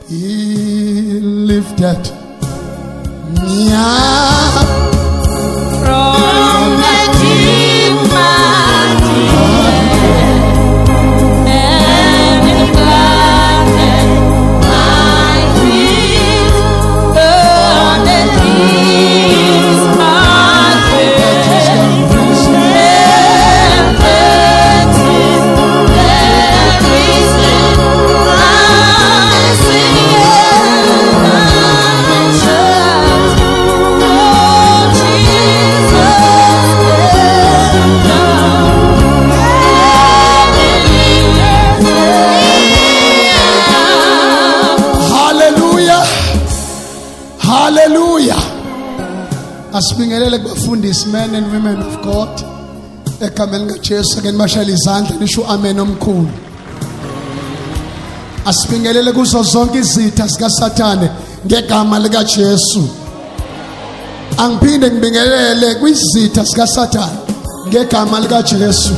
He lifted me up From the deep mighty and he planted my feet on the hills Hallelujah. Hallelujah. Asibingelele kubafundisi, men and women of God. Egameni likaJesu, ake nibashayele izandla nisho amen omkhulu. Asibingelele kuzo zonke izitha zikaSathane ngegama likaJesu. Angiphinde ngibingelele kwizitha zikaSathane ngegama likaJesu.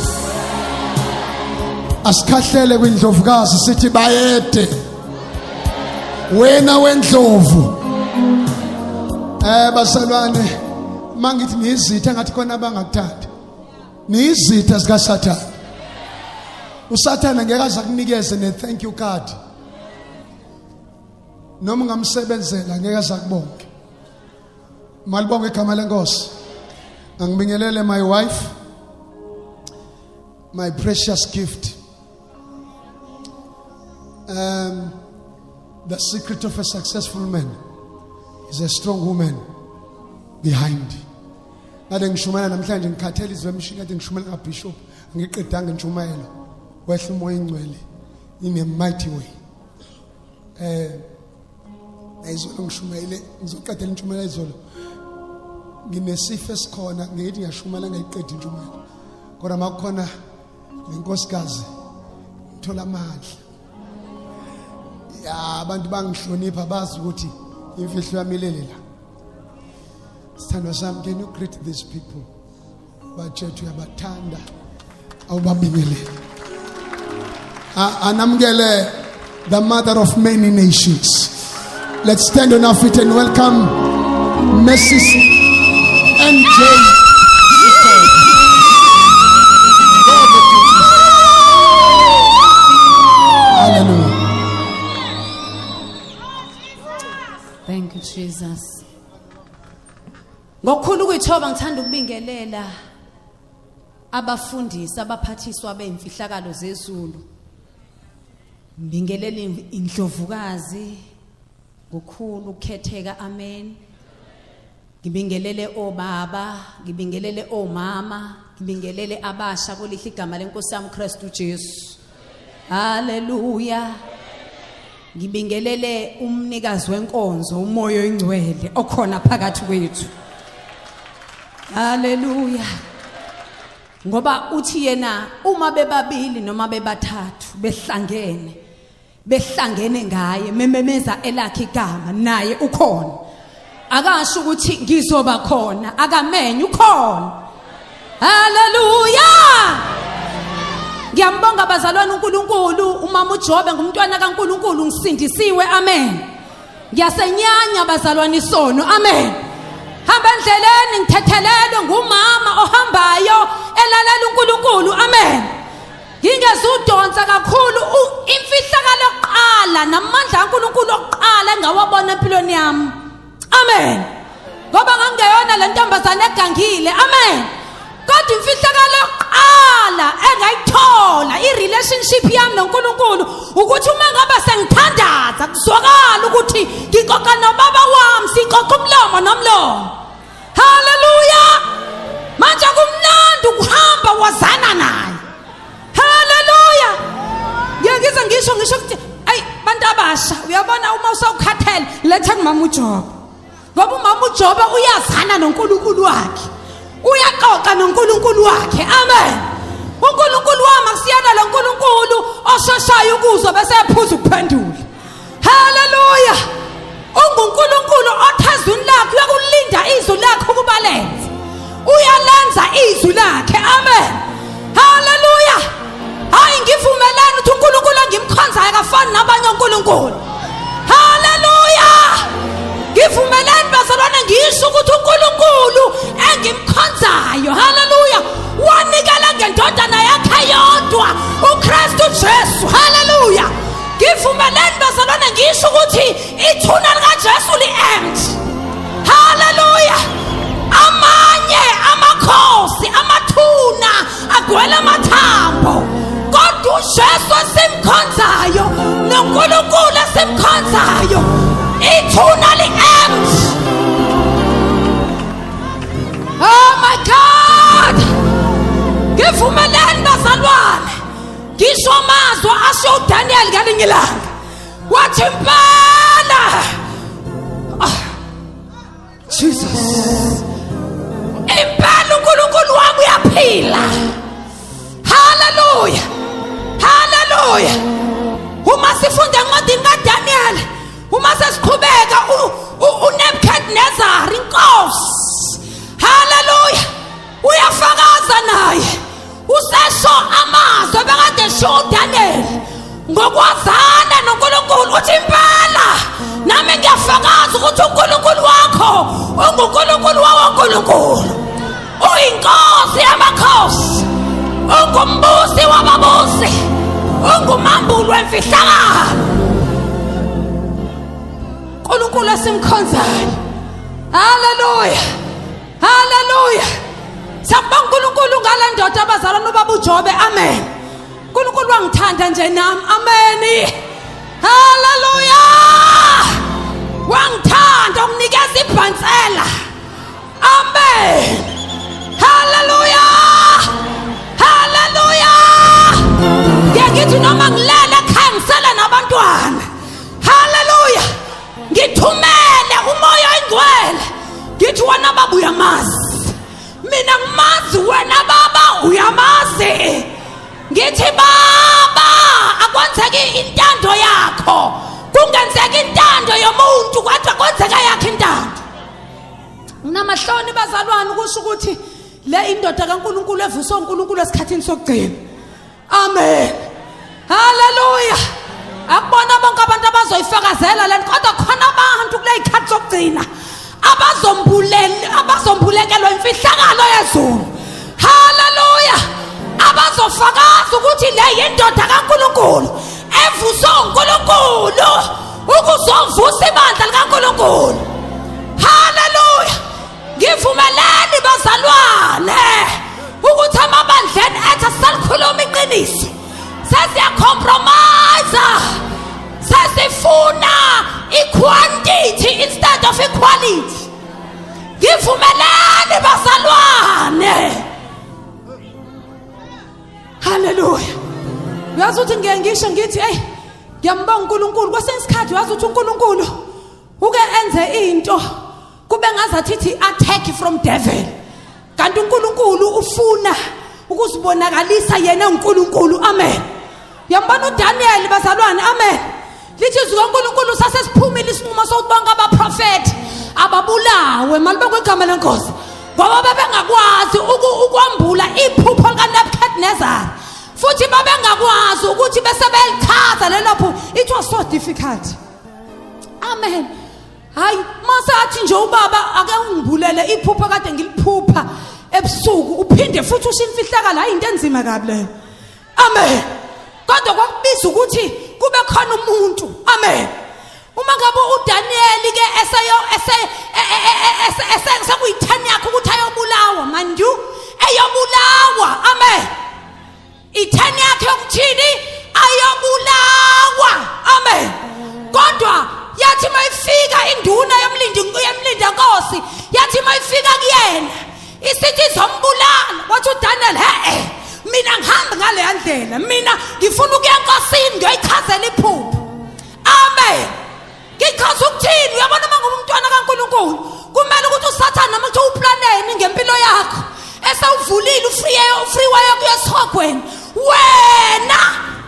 Asikhahlele kwindlovukazi sithi bayede. Wena wendlovu. Basalwane, mangithi niyizitha ngathi khona abangakuthandi. Niyizitha zikaSathane. USathane ngeke aze akunikeze ne thank you card. Noma ungamsebenzela ngeke aze akubonge. Malibonge igama lenkosi. Angibingelele my wife, my precious gift. The secret of a successful man is a strong woman behind. Ngade ngishumayela namhlanje, ngikhathele izwe emshini, kade ngishumayela kaBishop, angiqedanga intshumayelo, wehla uMoya oNgcwele in a mighty way. Izolo ngishumayele, ngizoqedela intshumayelo izolo. Nginesifo esikhona, ngithi ngiyashumayela ngayiqeda intshumayelo. Kodwa makukhona nenkosikazi ngithola amandla. Ya, abantu bangihlonipha, bazi ukuthi imfihlo yami ilele la. Sithandwa sami, can you greet these people? Batshethu, uyabathanda, awubabingelele. Anamukele the mother of many nations. Let's stand on our feet and welcome Mrs. NJ Sithole. Glory to Jesus. Hallelujah. Thank you, Jesus. Ngokukhulu ukuyithoba ngithanda ukubingelela abafundisi, abaphathiswa beimfihlakalo zezulu. Ngibingelela indlovukazi ngokukhulu ukukhetheka, amen. Ngibingelele obaba, ngibingelele omama, ngibingelele abasha kulihle igama lenkosi yami Kristu Jesu. Hallelujah. Ngibingelele umnikazi wenkonzo, uMoya oNgcwele okhona phakathi kwethu. Hallelujah. Ngoba uthi yena uma bebabili noma bebathathu behlangene, behlangene ngaye, mememeza elakhe igama, naye ukhona. Akasho ukuthi ngizoba khona, akamenye, ukhona. Hallelujah. Ngiyambonga bazalwane uNkulunkulu, umama uJobe ngumntwana kaNkulunkulu, ngisindisiwe, amen. Ngiyasenyanya bazalwane isono, amen. Hamba endleleni ngithethelelwe ngumama ohambayo elalela uNkulunkulu, amen. Ngingezudonsa kakhulu, imfihlakalo yokuqala namandla kaNkulunkulu okuqala engawabona empilweni yami, amen. Ngoba ngangeyona le ntombazane egangile, amen. Kodwa imfihlakalo yokuqala engayithola, i-relationship yami noNkulunkulu, ukuthi uma ngabe sengithandaza kuzwakala ukuthi ngixoxa nobaba wami, sixoxa umlomo nomlomo. Haleluya! Manje kumnandi ukuhamba wazana naye. Haleluya! Ngeke ngize ngisho ukuthi ayi bantu abasha, uyabona uma usawukhathele letha kumama uJobe, ngoba umama uJobe uyazana noNkulunkulu wakhe, uyaxoxa noNkulunkulu wakhe, amen. UNkulunkulu wami akusiyena lo nkulunkulu osheshayo ukuzwa bese ephuza ukuphendula. Haleluya! UnguNkulunkulu othezwini lakhe uyakulinda izwi lakhe ukuba lenze, uyalenza izwi lakhe, amen. Haleluya! Hayi, ngivumelani ukuthi uNkulunkulu engimkhonzayo akafani nabanye onkulunkulu. Ngivumeleni bazalwane ngisho ukuthi uNkulunkulu engimkhonzayo, haleluya, wanikela ngendodana yakhe yodwa uKristu Jesu, haleluya. Ngivumeleni bazalwane ngisho ukuthi ithuna likaJesu li-empty, haleluya. Amanye amakhosi amathuna agcwele amathambo, kodwa uJesu esimkhonzayo noNkulunkulu esimkhonzayo ithuna li-empty. Oh my God, ngivumeleni bazalwane ngisho amazwi asho uDaniel ngelinye ilanga, wathi impela, ah, Jesus, impela uNkulunkulu wami uyaphila. Haleluya, haleluya. Uma sifunda encwadini kaDaniel, uma sesiqhubeka uNebuchadnezzar inkosi, haleluya, uyafakaza naye, usesho amazwi ebekade esho uDaniel ngokwazana noNkulunkulu, uthi impela nami ngiyafakaza ukuthi uNkulunkulu wakho unguNkulunkulu wawoNkulunkulu, uyinkosi yamakhosi, ungumbusi wababusi, ungumambuli wemfihlakalo. uNkulunkulu esimkhonzayo, haleluya, haleluya. Siyabonga uNkulunkulu ngale ndoda abazalwane, ubaba uJobe, amen. uNkulunkulu wangithanda nje nami, amen, haleluya. Wangithanda ukunikeza ibhansela, amen, haleluya, haleluya. Ngeke ngithi noma ngilele ekhaya ngisele nabantwana, haleluya, ngithumele umoya oyingcwele, ngithi wena baba uyamazi, mina ngimazi, wena baba uyamazi. Ngithi baba akwenzeki intando yakho, kungenzeka intando yomuntu, kodwa kwenzeka yakhe intando. Nginamahloni bazalwane ukusho ukuthi le indoda kaNkulunkulu evuswe uNkulunkulu esikhathini sokugcina, amen, haleluya. Akubona bonke abantu abazoyifakazela lento, kodwa khona abantu kule yikhathi zokugcina abazombulekelwa imfihlakalo yezulu, haleluya, abazofakaza ukuthi le yindoda kaNkulunkulu evuswe uNkulunkulu ukuzovusa ibandla likaNkulunkulu, haleluya. Ngivumeleni bazalwane ukuthi amabandleni ethu asalikhuluma iqiniso, sesiyacompromise, sesifuna iquantity instead of equality. Ngivumelani bazalwane, haleluya. Uyazi ukuthi ngeke ngisho ngithi hey, ngiyambonga uNkulunkulu kwesinye isikhathi. Uyazi ukuthi uNkulunkulu uke enze into kube ngazathi ithi attack from devil, kanti uNkulunkulu ufuna ukuzibonakalisa yena uNkulunkulu, amen. Uyambona uDaniel bazalwane, amen. Lithi izwi kaNkulunkulu sasesiphumile isinqumo sokuthi bonke abaprofethi ababulawe, malibongwe igama lenkosi, ngoba babengakwazi ukwambula iphupho likaNebuchadnezzar, futhi babengakwazi ukuthi bese belichaza lelo phupho. It was so difficult, amen. Hayi, mase athi nje ubaba ake ungibulele iphupho kade ngiliphupha ebusuku, uphinde futhi usho imfihlakalo, hayi into enzima kabi leyo, amen. Kodwa kwakubiza ukuthi kube khona umuntu, amen. Uma ngabe uDaniel ke eseyo ese ese sekuyithani yakhe ukuthi ayobulawa, mind you, eyobulawa, amen, itheni yakhe yokuthini, ayobulawa, amen. Kodwa yathi mayifika induna yomlindi yemlinda nkosi, yathi mayifika kuyena isithi izombulala, wathi uDaniel, he mina ngihambi ngaleya ndlela, mina ngifuna ukuya enkosini ngiyoyichazela iphupho, amen. Ngichaza ukuthini? Uyabona, uma ngumntwana kaNkulunkulu kumele ukuthi uSathane noma kuthiwa uplaneni ngempilo yakho esewuvulile ufreeway yokuya esihogweni, wena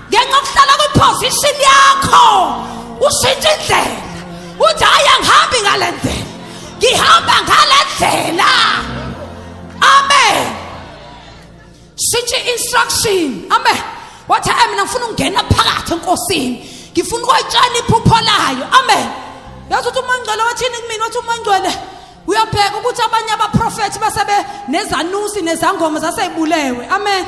ngenxa yokuhlala kwiposition yakho ushintshe indlela, uthi hayi, angihambi ngale ndlela, ngihamba ngale ndlela, amen. Shintshe instruction, amen. Wathi hayi, mina ngifuna ukungena phakathi enkosini, ngifuna ukuyitshela iphupho layo, amen. Yazi ukuthi uMoya Ngcwele wathini kumina? Wathi uMoya Ngcwele uyabheka ukuthi abanye abaprofethi basebe nezanusi nezangoma zaseyibulewe. Amen.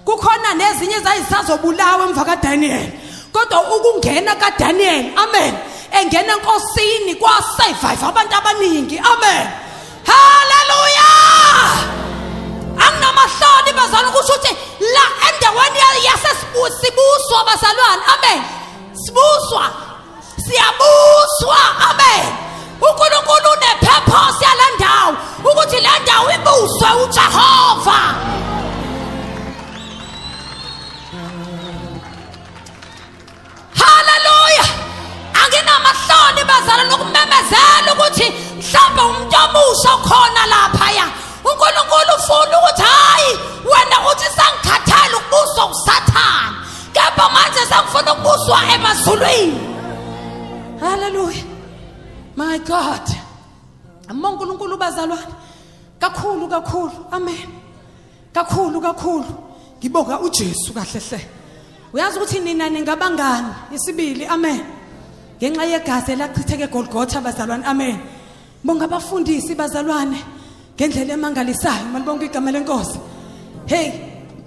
Kukhona nezinye ezayisazobulawa emva kaDaniel. Kodwa ukungena kaDaniel, amen, engena enkosini kwasurvive abantu abaningi. Amen. Haleluya! Anginamahloni bazalwane kusho ukuthi la endaweni yasesibuswa bazalwane. Amen. Sibuswa. Siyabuswa. Amen. uNkulunkulu unepurpose yale ndawo ukuthi le ndawo ibuswe uJehova. Haleluya! Anginamahloni bazalwane ukumemezela ukuthi mhlawumbe umuntu omusha ukhona laphaya. uNkulunkulu ufuna ukuthi hayi wena uthi sangikhathele ukubuswa uSathane kepha manje sengifuna ukubuswa emazulwini. Haleluya! My God. Amma uNkulunkulu bazalwane kakhulu kakhulu. Amen. Kakhulu kakhulu. Ngibonga uJesu kahle hle. Uyazi ukuthi nina ningabangani isibili. Amen. Ngenxa yegazi elachitheke eGolgotha bazalwane. Amen. Bonga abafundisi bazalwane ngendlela emangalisayo. Malibonke igama lenkosi. Hey,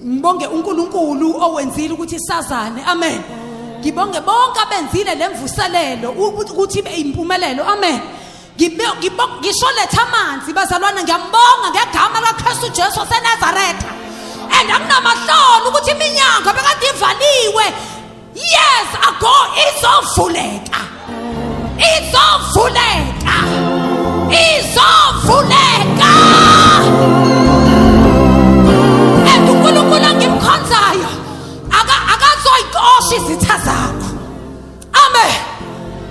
ngibonge uNkulunkulu owenzile ukuthi sazane. Amen. Ngibonge bonke abenzile lemvuselelo ukuthi ibe impumelelo. Amen. Ngisho letha amanzi bazalwane, ngiyambonga ngegama laKristu Jesu waseNazaretha. And anginamahloni ukuthi iminyango bekade ivaliwe years ago izovuleka, izovuleka, izovuleka. And uNkulunkulu engimkhonzayo akazoyixosha izitha zakho. Amen.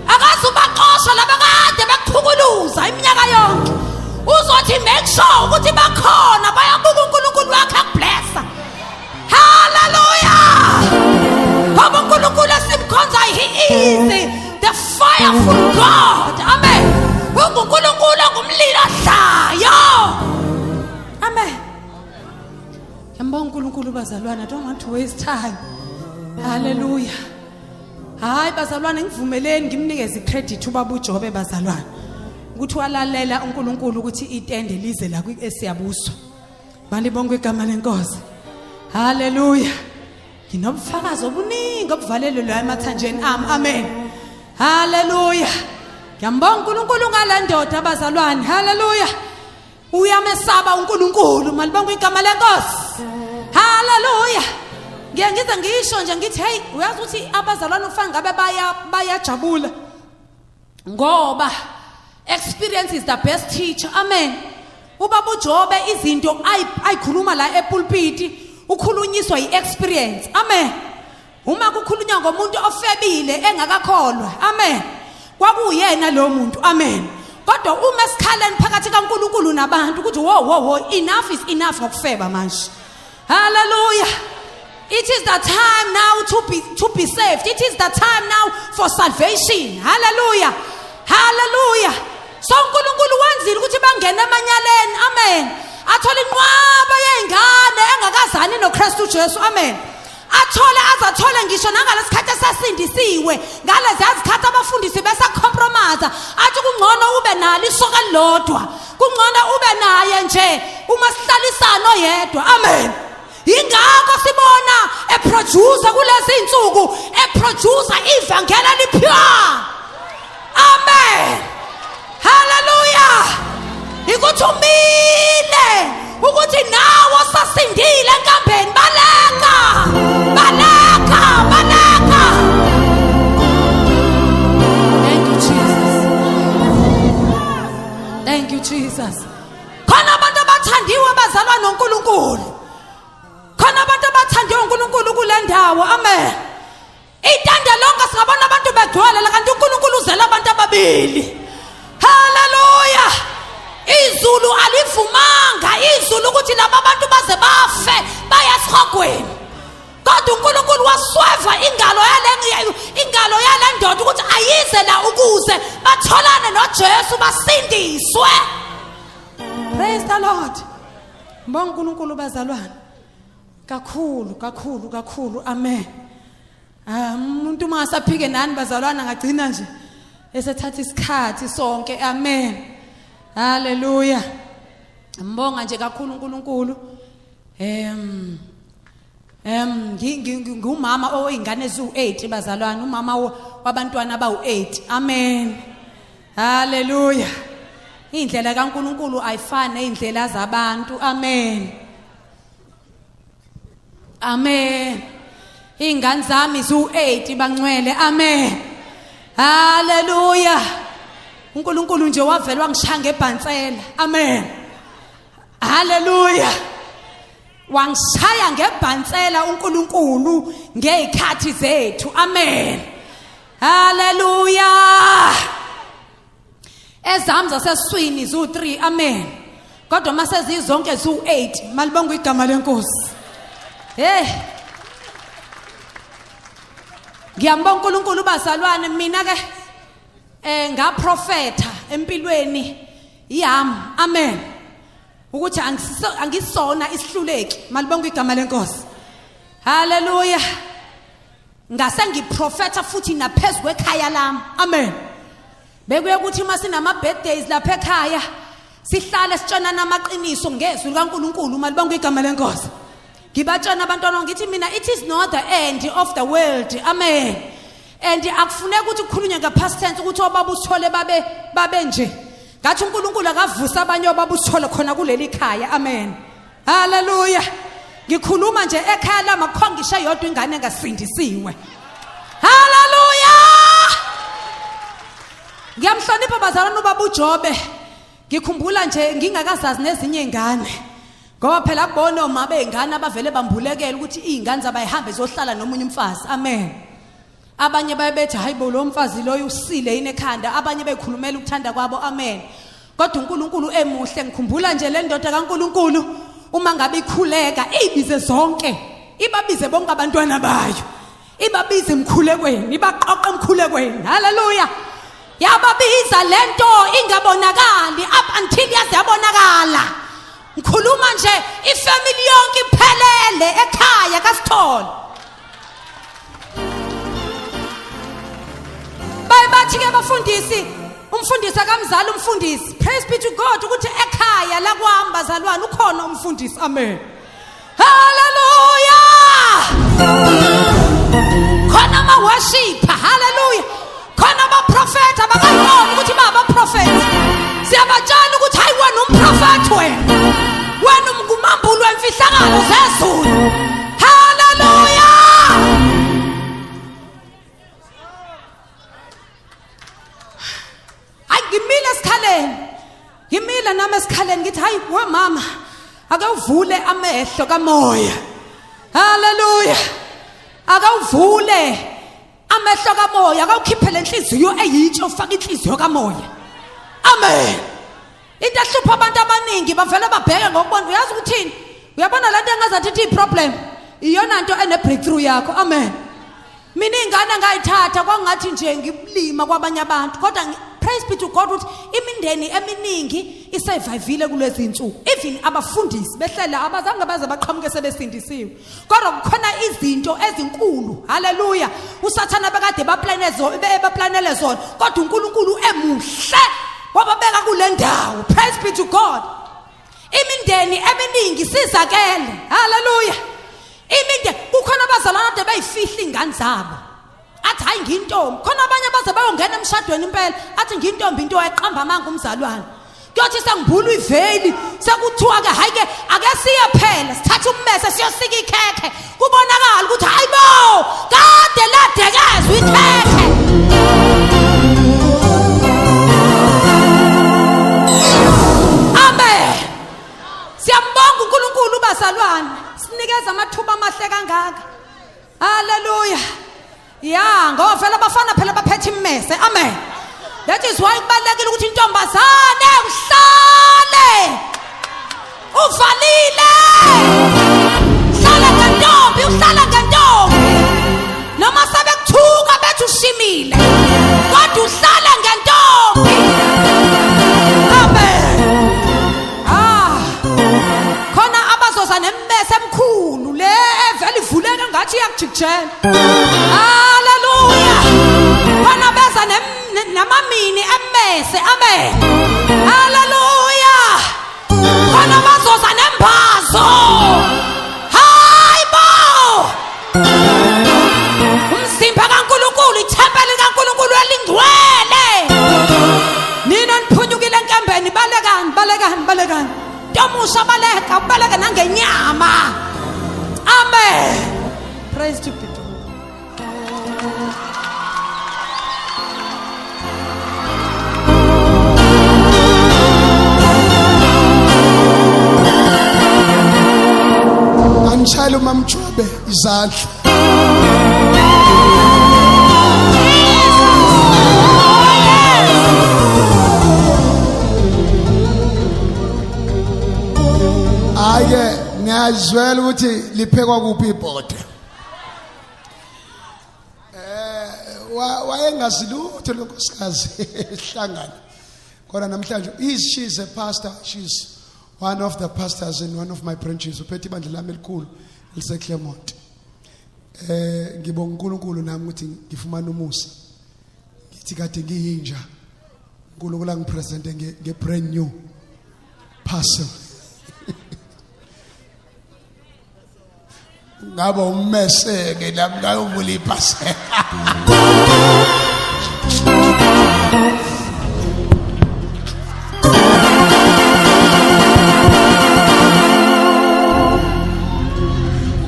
Akazubaxosha laba kade bekuphukuluza iminyaka yonke. Uzothi make sure ukuthi bakhona bayabuka uNkulunkulu wakhe akublessa. Hallelujah! Ngoba uNkulunkulu esimkhonzayo, he is the fireful God. Amen. UnguNkulunkulu ongumlilo odlayo. Amen. Ngiyambonga uNkulunkulu bazalwane, I don't want to waste time. Hallelujah. Hayi bazalwane, ngivumeleni ngimnikeze icredit ubaba uJobe bazalwane. Ukuthi walalela uNkulunkulu ukuthi itende lize la kwi-esiyabuswa. Malibongwe igama lenkosi. Hallelujah. Nginobufakazi obuningi obuvalelwe la emathanjeni ami. Amen. Hallelujah. Ngiyambonga uNkulunkulu ngale ndoda abazalwane. Hallelujah. Uyamesaba uNkulunkulu. Malibongwe igama lenkosi. Hallelujah. Ngiye ngize ngisho nje ngithi hey, uyazi ukuthi abazalwane ufana ngabe baya bayajabula. Ngoba experience is the best teacher. Amen. Ubaba uJobe izinto ayikhuluma la epulpiti ukhulunyiswa yiexperience. Amen. Uma kukhulunywa ngomuntu ofebile engakakholwa. Amen. Kwakuyena lo muntu. Amen. Kodwa uma esikhaleni phakathi kaNkulunkulu nabantu ukuthi wo wo wo, enough is enough ngokufeba manje. Hallelujah. It is the time now to be saved. It is the time now for salvation. Hallelujah. Hallelujah. So uNkulunkulu wenzile ukuthi bangene emanyaleni. Amen. Athola inqwaba yezingane engakazani noKristu Jesu. Amen. Athole azathole ngisho nangalesikhathi esasindisiwe, ngalezi zikhathi abafundisi besacompromise, athi kungcono ube nalo isoka elilodwa, kungcono ube naye nje uma sihlalisana oyedwa. Amen. Yingakho sibona eproducer kulezi insuku, eproducer ivangeli elipure. Amen. Hallelujah. Ikuthi umile ukuthi nawe osasindile enkambeni, baleka, baleka, baleka. Thank you Jesus. Thank you Jesus. Khona abantu abathandiwe abazalwa noNkulunkulu. Khona abantu abathandiwe uNkulunkulu kule ndawo. Amen. Itende lonke singabona abantu begcwele la, kanti uNkulunkulu uzela abantu ababili. Haleluya! Izulu alivumanga izulu ukuthi laba bantu baze bafe baye esihogweni. Kodwa uNkulunkulu wasweva ingalo yale ingalo yale ndoda ukuthi ayize la ukuze batholane noJesu basindiswe. Praise the Lord. Mbonga uNkulunkulu bazalwane. Kakhulu kakhulu kakhulu. Amen. Ah, umuntu uma asaphike nani bazalwana ngagcina nje. Esethatha isikhathi sonke. Amen. Hallelujah. Ngibonga nje kakhulu uNkulunkulu. Ngumama oyingane eziwu8 bazalwane, umama wabantwana abawu8. Amen. Hallelujah. Indlela kaNkulunkulu ayifani nezindlela zabantu. Amen. Amen. Ingane zami ziwu8 bangcwele. Amen. Hallelujah. uNkulunkulu nje wavela wangishaya ngebhansela. Amen. Hallelujah. Wangishaya ngebhansela uNkulunkulu ngezikhathi zethu. Amen. Hallelujah. Ezami zaseswini zu3. Amen. Kodwa mase zizonke zu8. Malibonga igama lenkosi. Hey. Ngiyambonga uNkulunkulu bazalwane, mina ke ngaprofetha empilweni yami. Amen. Ukuthi angisona isihluleki. Malibonga igama lenkosi. Hallelujah. Ngase ngiprofetha futhi naphezulu kwekhaya lami. Amen. Bekuye ukuthi uma sinama birthdays lapha ekhaya sihlale sitshenana amaqiniso ngezwi likaNkuluNkulu. Malibonga igama lenkosi. Ngibatshena abantwana ngithi mina it is not the end of the world. Amen. And akufuneki ukuthi kukhulunywe ngapast tense ukuthi obaba uthole babe nje. Ngathi uNkulunkulu akavusa abanye obaba uthole khona kuleli khaya. Amen. Hallelujah. Ngikhuluma nje ekhaya lami akukho ngisho eyodwa ingane engasindisiwe. Hallelujah. Ngiyamhlonipha bazalwane ubaba uJobe. Ngikhumbula nje ngingakazazi nezinye izingane. Ngoba phela kubona omama beingane abavele bambulekela ukuthi izingane zabayihambe zohlala nomunye umfazi. Amen. Abanye bayebethi hayibo lo mfazi loyo usile yini ekhanda, abanye bekhulumela ukuthanda kwabo. Amen. Kodwa uNkulunkulu emuhle. Ngikhumbula nje le ndoda kaNkulunkulu uma ngabe ikhuleka ibize zonke, ibabize bonke abantwana bayo, ibabize emkhulekweni, ibaqoqe emkhulekweni. Hallelujah. Yababiza lento ingabonakali up until yaze yabonakala. Ngikhuluma nje ifamily yonke iphelele ekhaya kaSithole. Bayibathi ke abafundisi, umfundisi akamzali umfundisi. Praise be to God ukuthi ekhaya la kwami bazalwane ukhona umfundisi. Amen. Hallelujah. Khona ama worshipper. Hallelujah. Khona abaprofeti abakayiboni ukuthi babaprofeti. Siyabatshela ukuthi hayi wena umprofeti wena. Wena umngumambulo wemfihlakalo zezulu. Hallelujah. Hayi ngimile esikhaleni. Ngimile nami esikhaleni ngithi hayi we mama ake uvule amehlo kamoya. Hallelujah. Ake uvule amehlo kamoya, akawukhiphele inhliziyo eyitshe ufake inhliziyo kamoya. Amen. Into ehlupha abantu abaningi bavele babheke ngokubona. Uyazi ukuthini? Uyabona lento engazathi ithi problem iyona nto ene breakthrough yakho. Amen. Mina ingane ngayithatha kwangathi nje ngibulima kwabanye abantu, kodwa praise be to God ukuthi imindeni eminingi isurvivile kulezi insuku. Even abafundisi behlela abazange baze baqhamuke sebesindisiwe. Kodwa kukhona izinto ezinkulu. Hallelujah. uSathana bekade baplanele zona, kodwa uNkulunkulu emuhle wababeka kule ndawo. Praise be to God. Imindeni eminingi sizakele. Hallelujah. Imindeni kukhona abazalwane ade beyifihla ingane zabo. Athi hayi ngintombi. Khona abanye baze bayongena emshadweni impela, athi ngintombi into eqamba amanga umzalwane. Kuyothi sengibhula iveli sekuthiwa ke hayi ke ake siye phela sithathe ummese siyosika ikhekhe, kubonakala ukuthi hayibo kade ladekezwa ikhekhe. Amen. Siyambonga uNkulunkulu bazalwane, sinikeza amathuba amahle kangaka. Hallelujah. Ya, ngoba vele abafana phela baphethe imese. Amen. That is why kubalulekile ukuthi intombazane uhlale uvalile. Hlala ngentombi, uhlala ngentombi. Noma sebekuthuka bethi ushimile, kodwa uhlala ngentombi. Amen. Ah. Khona abazoza nemmese emkhulu le evele ivuleke ngathi iyakujikijela. Hallelujah. Khona beza namamese. Ngicela uMamjobe izandla. Hayi ngiyazwela ukuthi liphekwa kuphi ibhoda. Wayengazi lutho lonkosikazi ehlangana. Kodwa namhlanje is she is a pastor, she's one of the pastors in one of my branches. Uphethe ibandla lami elikhulu lise Claremont. Ngibonga uNkulunkulu nami ukuthi ngifumana umusa. Ngithi kade ngiyinja. uNkulunkulu angipresente nge brand new parcel. Ngaba ummeseke nami ngayovula iparcel.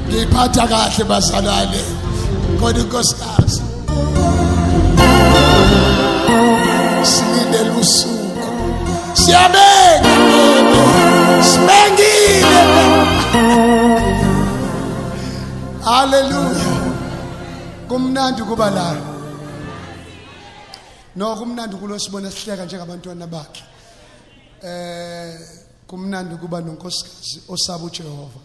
Ngiphatha kahle bazalwane. Kodwa inkosikazi silindele usuku. Siyabeka bebe. Sibengile. Hallelujah. Kumnandi kuba la. No kumnandi kulosibona sihleka njengabantwana bakhe. Kumnandi kuba nonkosikazi osaba uJehova.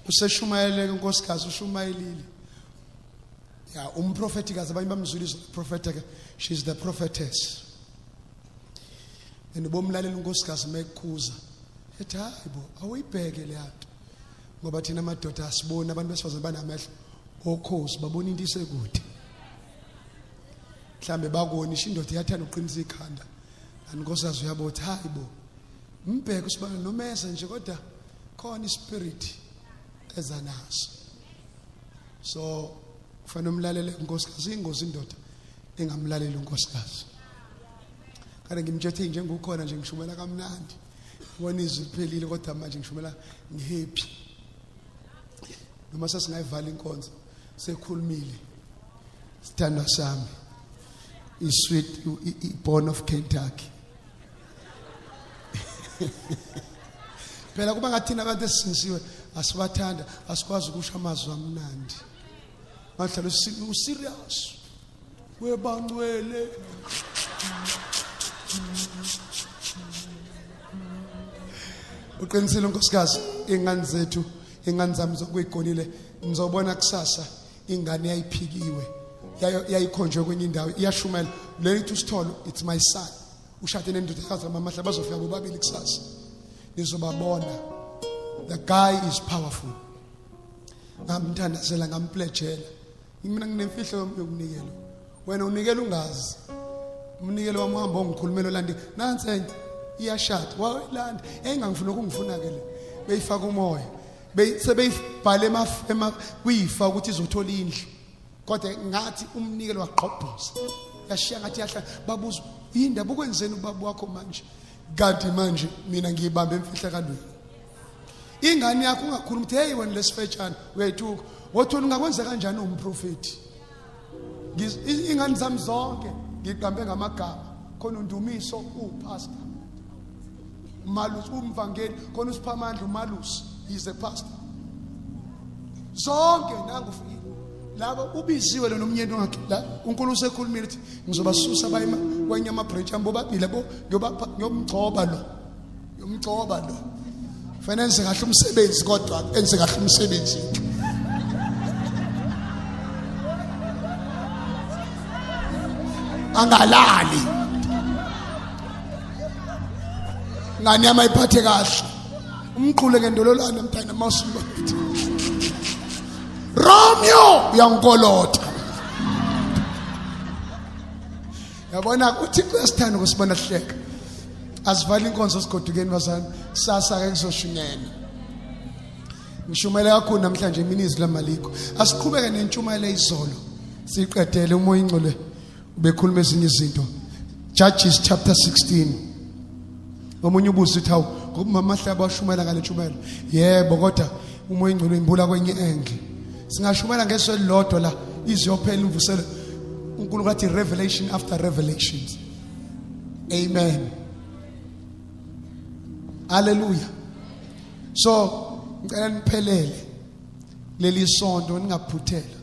Useshumayeleke unkosikazi ushumayelile. Ya umprofetikazi abanye bamzwile prophet, she is the prophetess. And bomlalela unkosikazi mekhuza. Ethi hayibo awuyibheke le nto. Ngoba thina amadoda asiboni abantu besifazane banamehlo okhozi babona into isekude. Mhlambe bakoni indoda iyathanda uqinisa ikhanda. Ankosikazi uyabothi hayibo. Mbheke usibana nomeza nje kodwa khona ispirit eza naso. So kufanele umlalele unkosikazi, ingozi indoda engamlaleli unkosikazi. Kade ngimtshethe njengokhona nje ngishumela kamnandi. Ngibona izwi liphelile kodwa manje ngishumela ngihappy. Noma sesingayivala inkonzo sekhulumile. Sithandwa sami. I-sweet i-born of Kentucky. Phela kuba ngathina abantu esisindisiwe asibathanda asikwazi ukusho amazwi amnandi. Ngahlala userious. Webangcwele. Uqinisile unkosikazi, ingane zethu, ingane zami zokuyigonile, ngizobona kusasa ingane yayiphikiwe. Yayikhonjwe kwenye indawo, iyashumela. Le ithi usitholo, it's my son. Ushade nendodakazi kaMamahla, bazofika bobabili kusasa. Nizobabona. The guy is powerful. Ngamthandazela, ngamplejela. Mina nginemfihlo yokunikela. Wena unikela ungazi. Umnikelo wami uhamba ongikhulumela olandi. Nansi enye iyashada. Wayilanda. Engangifuna ukungifuna ke le. Beyifaka umoya. Sebeyibhale kuyifa ukuthi izothola indlu. Kodwa ngathi umnikelo waqhobhoza. Yashiya ngathi yahla babuza indaba ukwenzeni ubaba wakho manje. Kanti manje mina ngiyibambe emfihlakalweni. Ingane yakho ungakhuluma ukuthi hey wena lesifetshana uyayithuka. Wothola ungakwenza kanjani umprofeti? Ingane zami zonke ngiqambe ngamagama. Khona uNdumiso upastor. Malusi umvangeli, khona uSiphamandla umalusi, he's a pastor. Zonke nangu ufike. Labo ubiziwe lo nomnyeni wakhe la uNkulunkulu usekhulumile ukuthi ngizobasusa bayima kwenye ama branch ami bobabili bo ngiyobapha ngiyomgcoba lo. Ngiyomgcoba lo. Fanele enze kahle umsebenzi kodwa enze kahle umsebenzi. Angalali. Ngani yami ayiphathe kahle. Umqhule ngendololwane mntana mawusibathi. Romeo uyangikolota. Yabona uThixo uyasithanda ukusibona sihleka. Asivale inkonzo sigodukeni bazalwane. Kusasa ke kuzoshunyelwa. Ngishumele kakhulu namhlanje imini izwi lamalikho. Asiqhubeke nentshumayelo izolo. Siqedele umoya ingcwele ubekhuluma ezinye izinto. Judges chapter 16. Omunye ubuza uthi hawu ngoba mama Hlaba washumayela ngale ntshumayelo. Yebo kodwa umoya ingcwele imbula kwenye angle. Singashumela ngeso elilodwa la iziyophela imvuselo. uNkulunkulu athi revelation after revelations. Amen. Hallelujah. So ngicela niphelele leli sonto, ningaphuthela.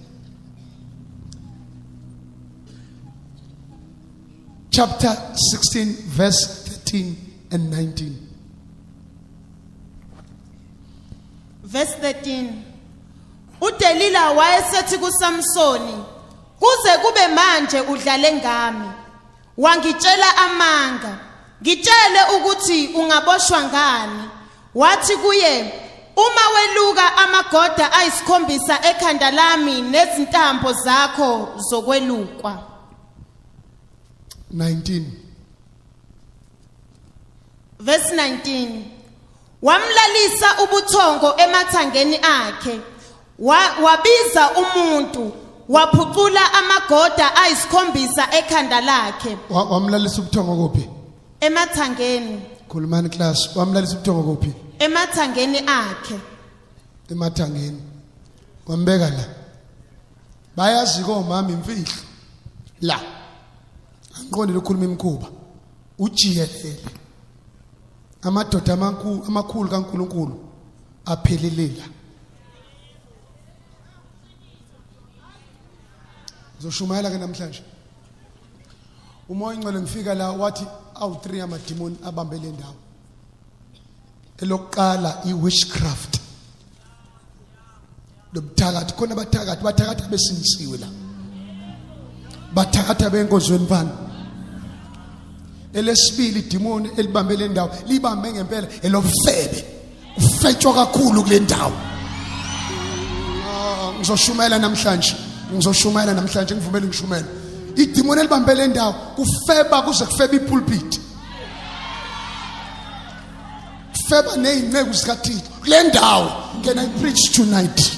Chapter 16 verse 13 and 19. Verse 13. uDelila wayesethi kuSamsoni, kuze kube manje udlale ngami, wangitshela amanga, ngitshele ukuthi ungaboshwa ngani. Wathi kuye, uma weluka amagoda ayisikhombisa ekhanda lami nezintambo zakho zokwelukwa. 19. Verse 19. Wamlalisa ubuthongo emathangeni akhe, wabiza umuntu, waphucula amagoda ayisikhombisa ekhanda lakhe. Wamlalisa ubuthongo kuphi? Emathangeni. Khulumani class, wamlalisa ubuthongo kuphi? Emathangeni akhe. Emathangeni. Wambeka la. Bayazi komama imfihlo. La. Angiqondile ukukhuluma imikhuba. Ujiyelele. Amadoda amakhulu amakhulu kaNkuluNkulu aphelelela. Ngizoshumayela ke namhlanje. Umoya ingcwele ngifika la wathi awu 3 amadimoni abambe le ndawo. Elokuqala iwitchcraft. Lobuthakathi, khona abathakathi bathakatha besindisiwe la. Bathakatha benkonzweni mfana. Elesibili idimoni elibambe le ndawo libambe ngempela elobufebe. Ufetshwa kakhulu kule ndawo. Ngizoshumayela namhlanje. Ngizoshumayela namhlanje, ngivumele ngishumayele. Idimoni elibambe le ndawo kufeba kuze kufeba ipulpit. Kufeba nezinceku zikaThixo kule ndawo. Can I preach tonight?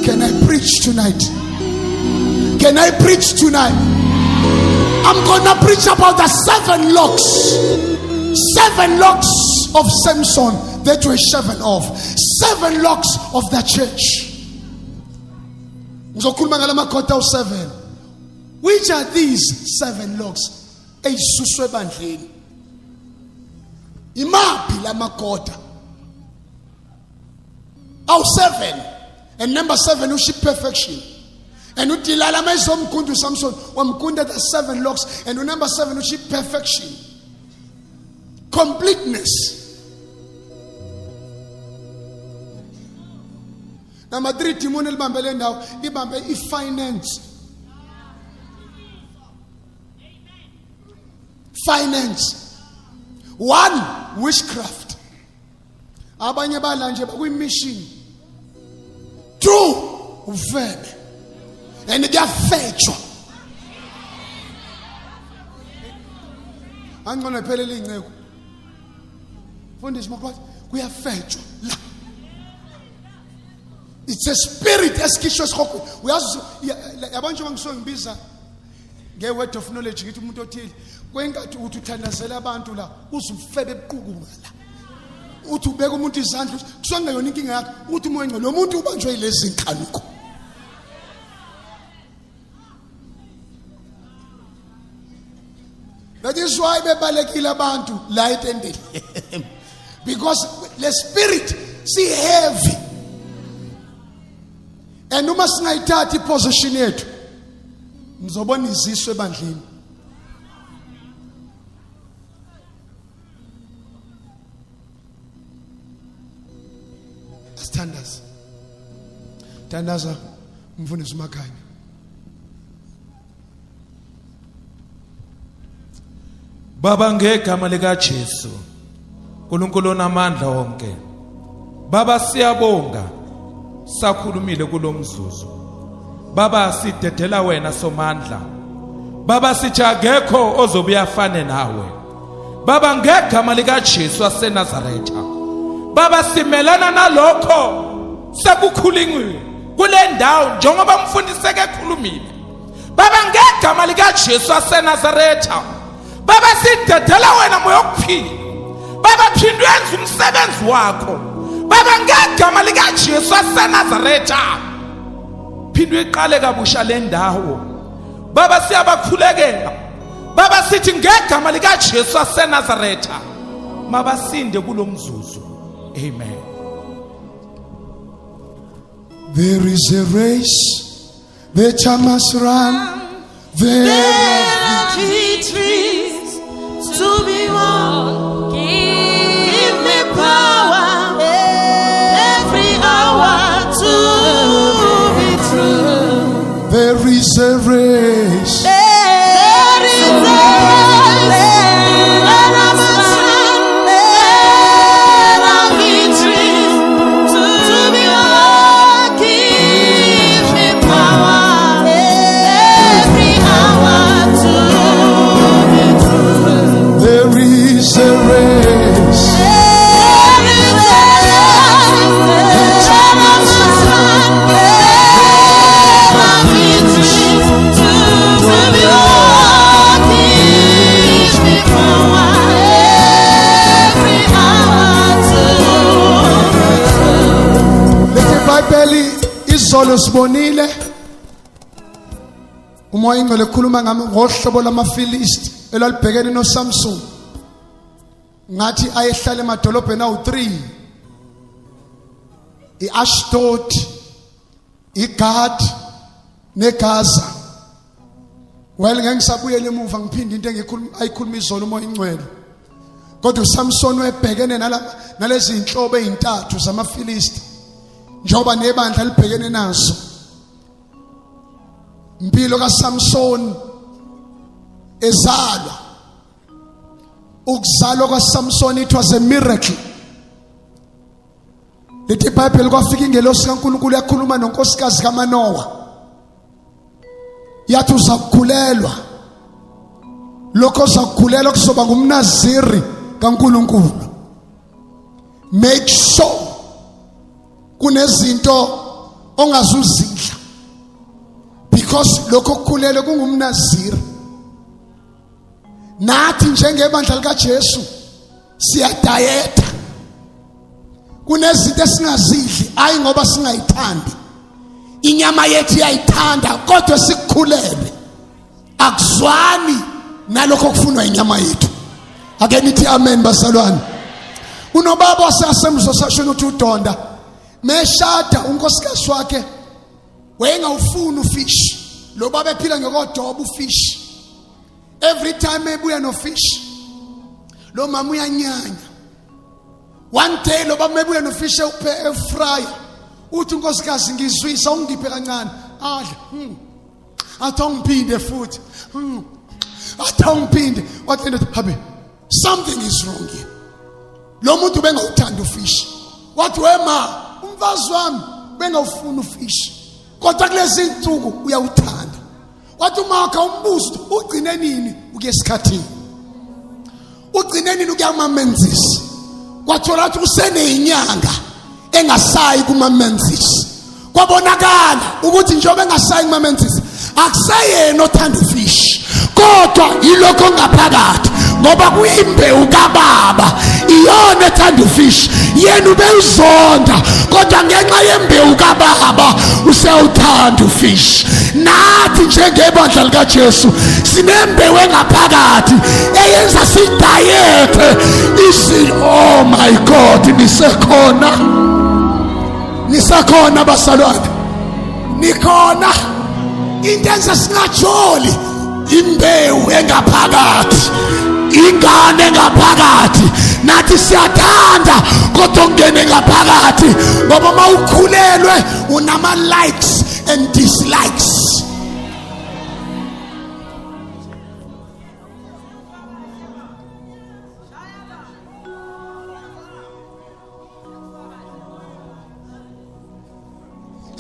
Can I preach tonight? Can I preach tonight? I'm gonna preach about the seven locks. Seven locks of Samson that were shaven off. Seven locks of the church. Ngizokhuluma ngalamakhota awu7. Which are these seven locks eyisuswe ebandleni? Imaphi lamakota? Awu7. And number 7 usho perfection. And uDelila mayizomgunda uSamson wamgunda the seven locks, and number 7 usho perfection. Completeness. Number 3 demon elibambe le ndawo libambe ifinance. Finance. 1 witchcraft. Abanye bala nje bakwi-mission. 2 ufebe. And kuyafetshwa. Angcono iphelele inceku. Mfundisi makwathi kuyafetshwa la. It's a spirit esikhishwe esihogweni. Uyazi yabona njengoba ngisuke ngibiza nge-word of knowledge ngithi umuntu othile kwenkathi uthi uthandazela abantu la uzufebe ebuqukuka la. Uthi ubeka umuntu izandla kusuke kungeyona inkinga yakho, uthi umoya ngcwele lo muntu ubanjwe yilezi nkanuko. That is why bebalekile abantu la etendeni. Because the spirit si heavy. And uma singayithathi iposition yethu nizobona izisu ebandleni. Asithandaze. Thandaza mfundisi uMakhanya. Baba, ngegama lika Jesu, uNkulunkulu onamandla wonke. Baba, siyabonga sakhulumile kulomzuzu. Baba, sidedela wena somandla. Baba, sithi akekho ozobuya afane nawe. Baba, ngegama lika Jesu waseNazaretha. Baba, simelana nalokho sekukhulunyiwe kule ndawo njengoba umfundisi ekhulumile. Baba, ngegama lika Jesu waseNazaretha. Baba, sidedela wena moya wokuphila. Baba, phinda uyenze umsebenzi wakho. Baba, ngegama lika Jesu waseNazaretha. Phinda uyiqale kabusha le ndawo. Baba, siyabakhulekela. Baba, sithi ngegama lika Jesu waseNazaretha mabasinde kulomzuzu. Amen. There is a race that I must run. There are victories to be won. Give me power every hour to be true. There is a race. There is a race that I must run. There are victories to be won. Give me power every hour to be true. There is a race. There is a race that I must run. There are victories to be won. Give me power every hour to be true. Lethi iBhayibheli izolo sibonile umoya ingcwele ekhuluma ngami ngohlobo lamaFilisti elalibhekene noSamson ngathi ayehlala emadolobheni awu3 iAshdod iGad neGaza. Well, ngeke ngisabuyela emuva ngiphinde into engikhuluma ayikhuluma izolo umoya ingcwele, kodwa uSamson webhekene nalezi inhlobo ezintathu zamaFilisti njengoba nebandla libhekene nazo. Impilo kaSamson ezalwa, ukuzalwa kwaSamson, it was a miracle. Lithi iBhayibheli kwafika ingelosi kaNkulunkulu yakhuluma nonkosikazi kaManowa, yathi uzakukhulelwa, lokho ozakukhulelwa kuzoba ngumnaziri kaNkulunkulu. Make sure kunezinto ongazuzidla because lokho okukhulelwe kungumnaziri. Nathi njengebandla likaJesu siyadayetha, kunezinto esingazidli, ayi ngoba singayithandi, inyama yethu iyayithanda, kodwa sikukhulelwe akuzwani nalokho okufunwa inyama yethu. Ake nithi amen bazalwane. Unobaba wasesemzo sashona ukuthi udonda meshada unkosikazi wakhe wayengawufuni ufish. Lo baba ephila ngokodoba ufish, every time ebuya nofish lo mama uyanyanya. One day lo baba ebuya nofish ewuphe efryer, uthi unkosikazi ngizwisa ungiphe kancane adle. Athi awungiphinde futhi. Athi awungiphinde. Wathi indoda, habe, something is wrong here, lo muntu bengawuthanda ufish. Wathi wema umfazi wami bengawufuni ufish, kodwa kulezi insuku uyawuthanda. Wathi umakha umbuzo, ugcine nini ukuya esikhathini, ugcine nini ukuya kumamenzisi? Kwathola ukuthi useneyinyanga engasayi kumamenzisi. Kwabonakala ukuthi njengoba engasayi kumamenzisi akuseyena othanda ufish, kodwa yilokho ngaphakathi, ngoba kuyimbewu kababa iyona ethanda ufish. Yena ubeyizonda, kodwa ngenxa yembewu kababa usewuthanda ufish. Nathi njengebandla likaJesu sinembewu engaphakathi eyenza sidayethe isi. Oh my God, nisekhona, nisekhona basalwane, nikhona? Into enza singajoli imbewu engaphakathi, ingane engaphakathi. Nathi siyathanda kodwa ungene ngaphakathi, ngoba uma ukhulelwe unama likes and dislikes.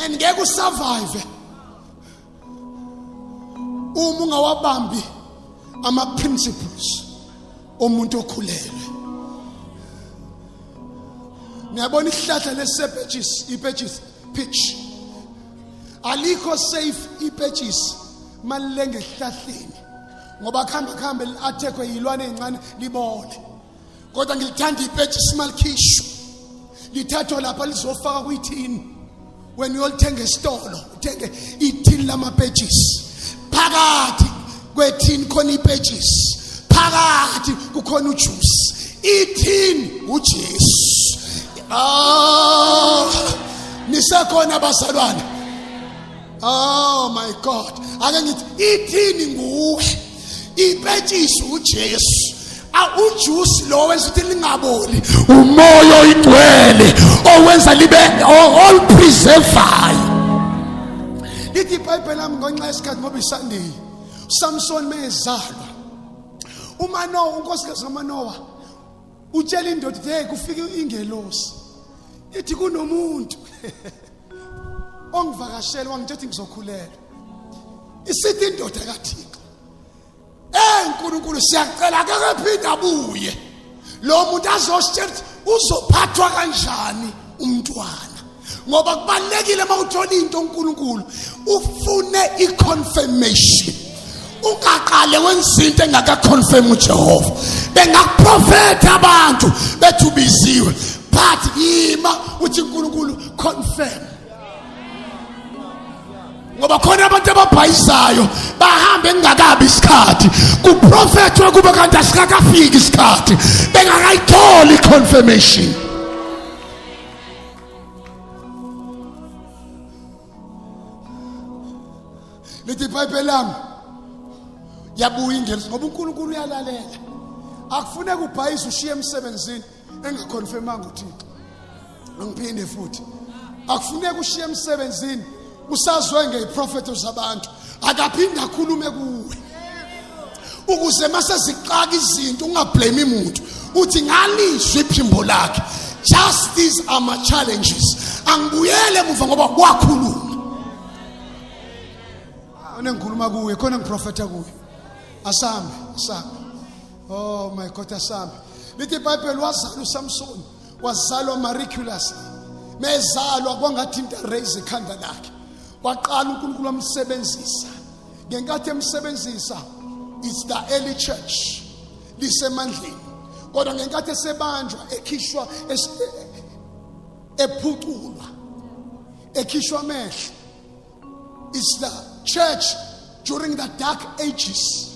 And ngeke usurvive uma ungawabambi ama principles omuntu okhulelwe. Niyabona isihlahla lesepetshisi, ipetshisi, peach, alikho safe ipetshisi malilenge esihlahleni, ngoba kuhamba kuhambe li-attackwe yilwane ezincane libole. Kodwa ngilithanda ipetshisi malikhishwa, lithathwa lapha lizofaka kwithini. Wena uyolithenga esitolo, uthenge ithini lamapetshisi, phakathi kwethini khona ipetshisi, phakathi kukhona ujuice. Ithini uJesu. Ah, Nisekhona abazalwane? Oh my God, ake ngithi ithini nguwe ipetshisi uJesu ujuice lo wenza ukuthi lingaboli, umoya oyingcwele owenza libe all preservayo. Lithi iBhayibheli lami ngenxa yesikhathi ngoba iSunday, uSamson mezalwa uManowa, unkosikazi kaManowa utshela indoda ukuthi hey, kufika ingelosi ithi kunomuntu ongivakashela wangitshela ukuthi ngizokhulelwa. Isithi indoda kaThixo, eh uNkulunkulu siyacela akakaphinde abuye lo muntu azositshela ukuthi uzophathwa kanjani umntwana, ngoba kubalekile uma uthola into uNkulunkulu ufune iconfirmation, ungaqale wenza into engakaconfirm uJehova. Bengakuprofetha abantu bethi ubiziwe, but yima uthi uNkulunkulu confirm, ngoba khona abantu ababhayizayo bahambe kungakabi isikhathi kuprofethwe kube kanti asikakafiki isikhathi, bengakayitholi i-confirmation. Lithi iBhayibheli lami yabuya ingelosi, ngoba uNkulunkulu uyalalela. Akufuneka ubhayise ushiye emsebenzini engaconfirmanga uThixo. Angiphinde futhi, akufuneka ushiye emsebenzini usazwe ngeziprofetho zabantu, akaphinde akhulume kuwe ukuze mase zixaka izinto ungablame umuntu, uthi ngalizwe iphimbo lakhe. Just these are my challenges, angibuyele emuva ngoba kwakhuluma khona ngikhuluma kuye, khona ngiprofetha kuye. Asambe, asambe. Oh my God, asambe. Lithi iBhayibheli wazalwa uSamson, wazalwa miraculously. Mezalwa kwangathi into raise ikhanda lakhe, waqala uNkulunkulu amsebenzisa. Ngenkathi emsebenzisa, it's the early church lisemandleni, kodwa ngenkathi esebanjwa ekhishwa ephuculwa ekhishwa amehlo, it's the church during the dark ages,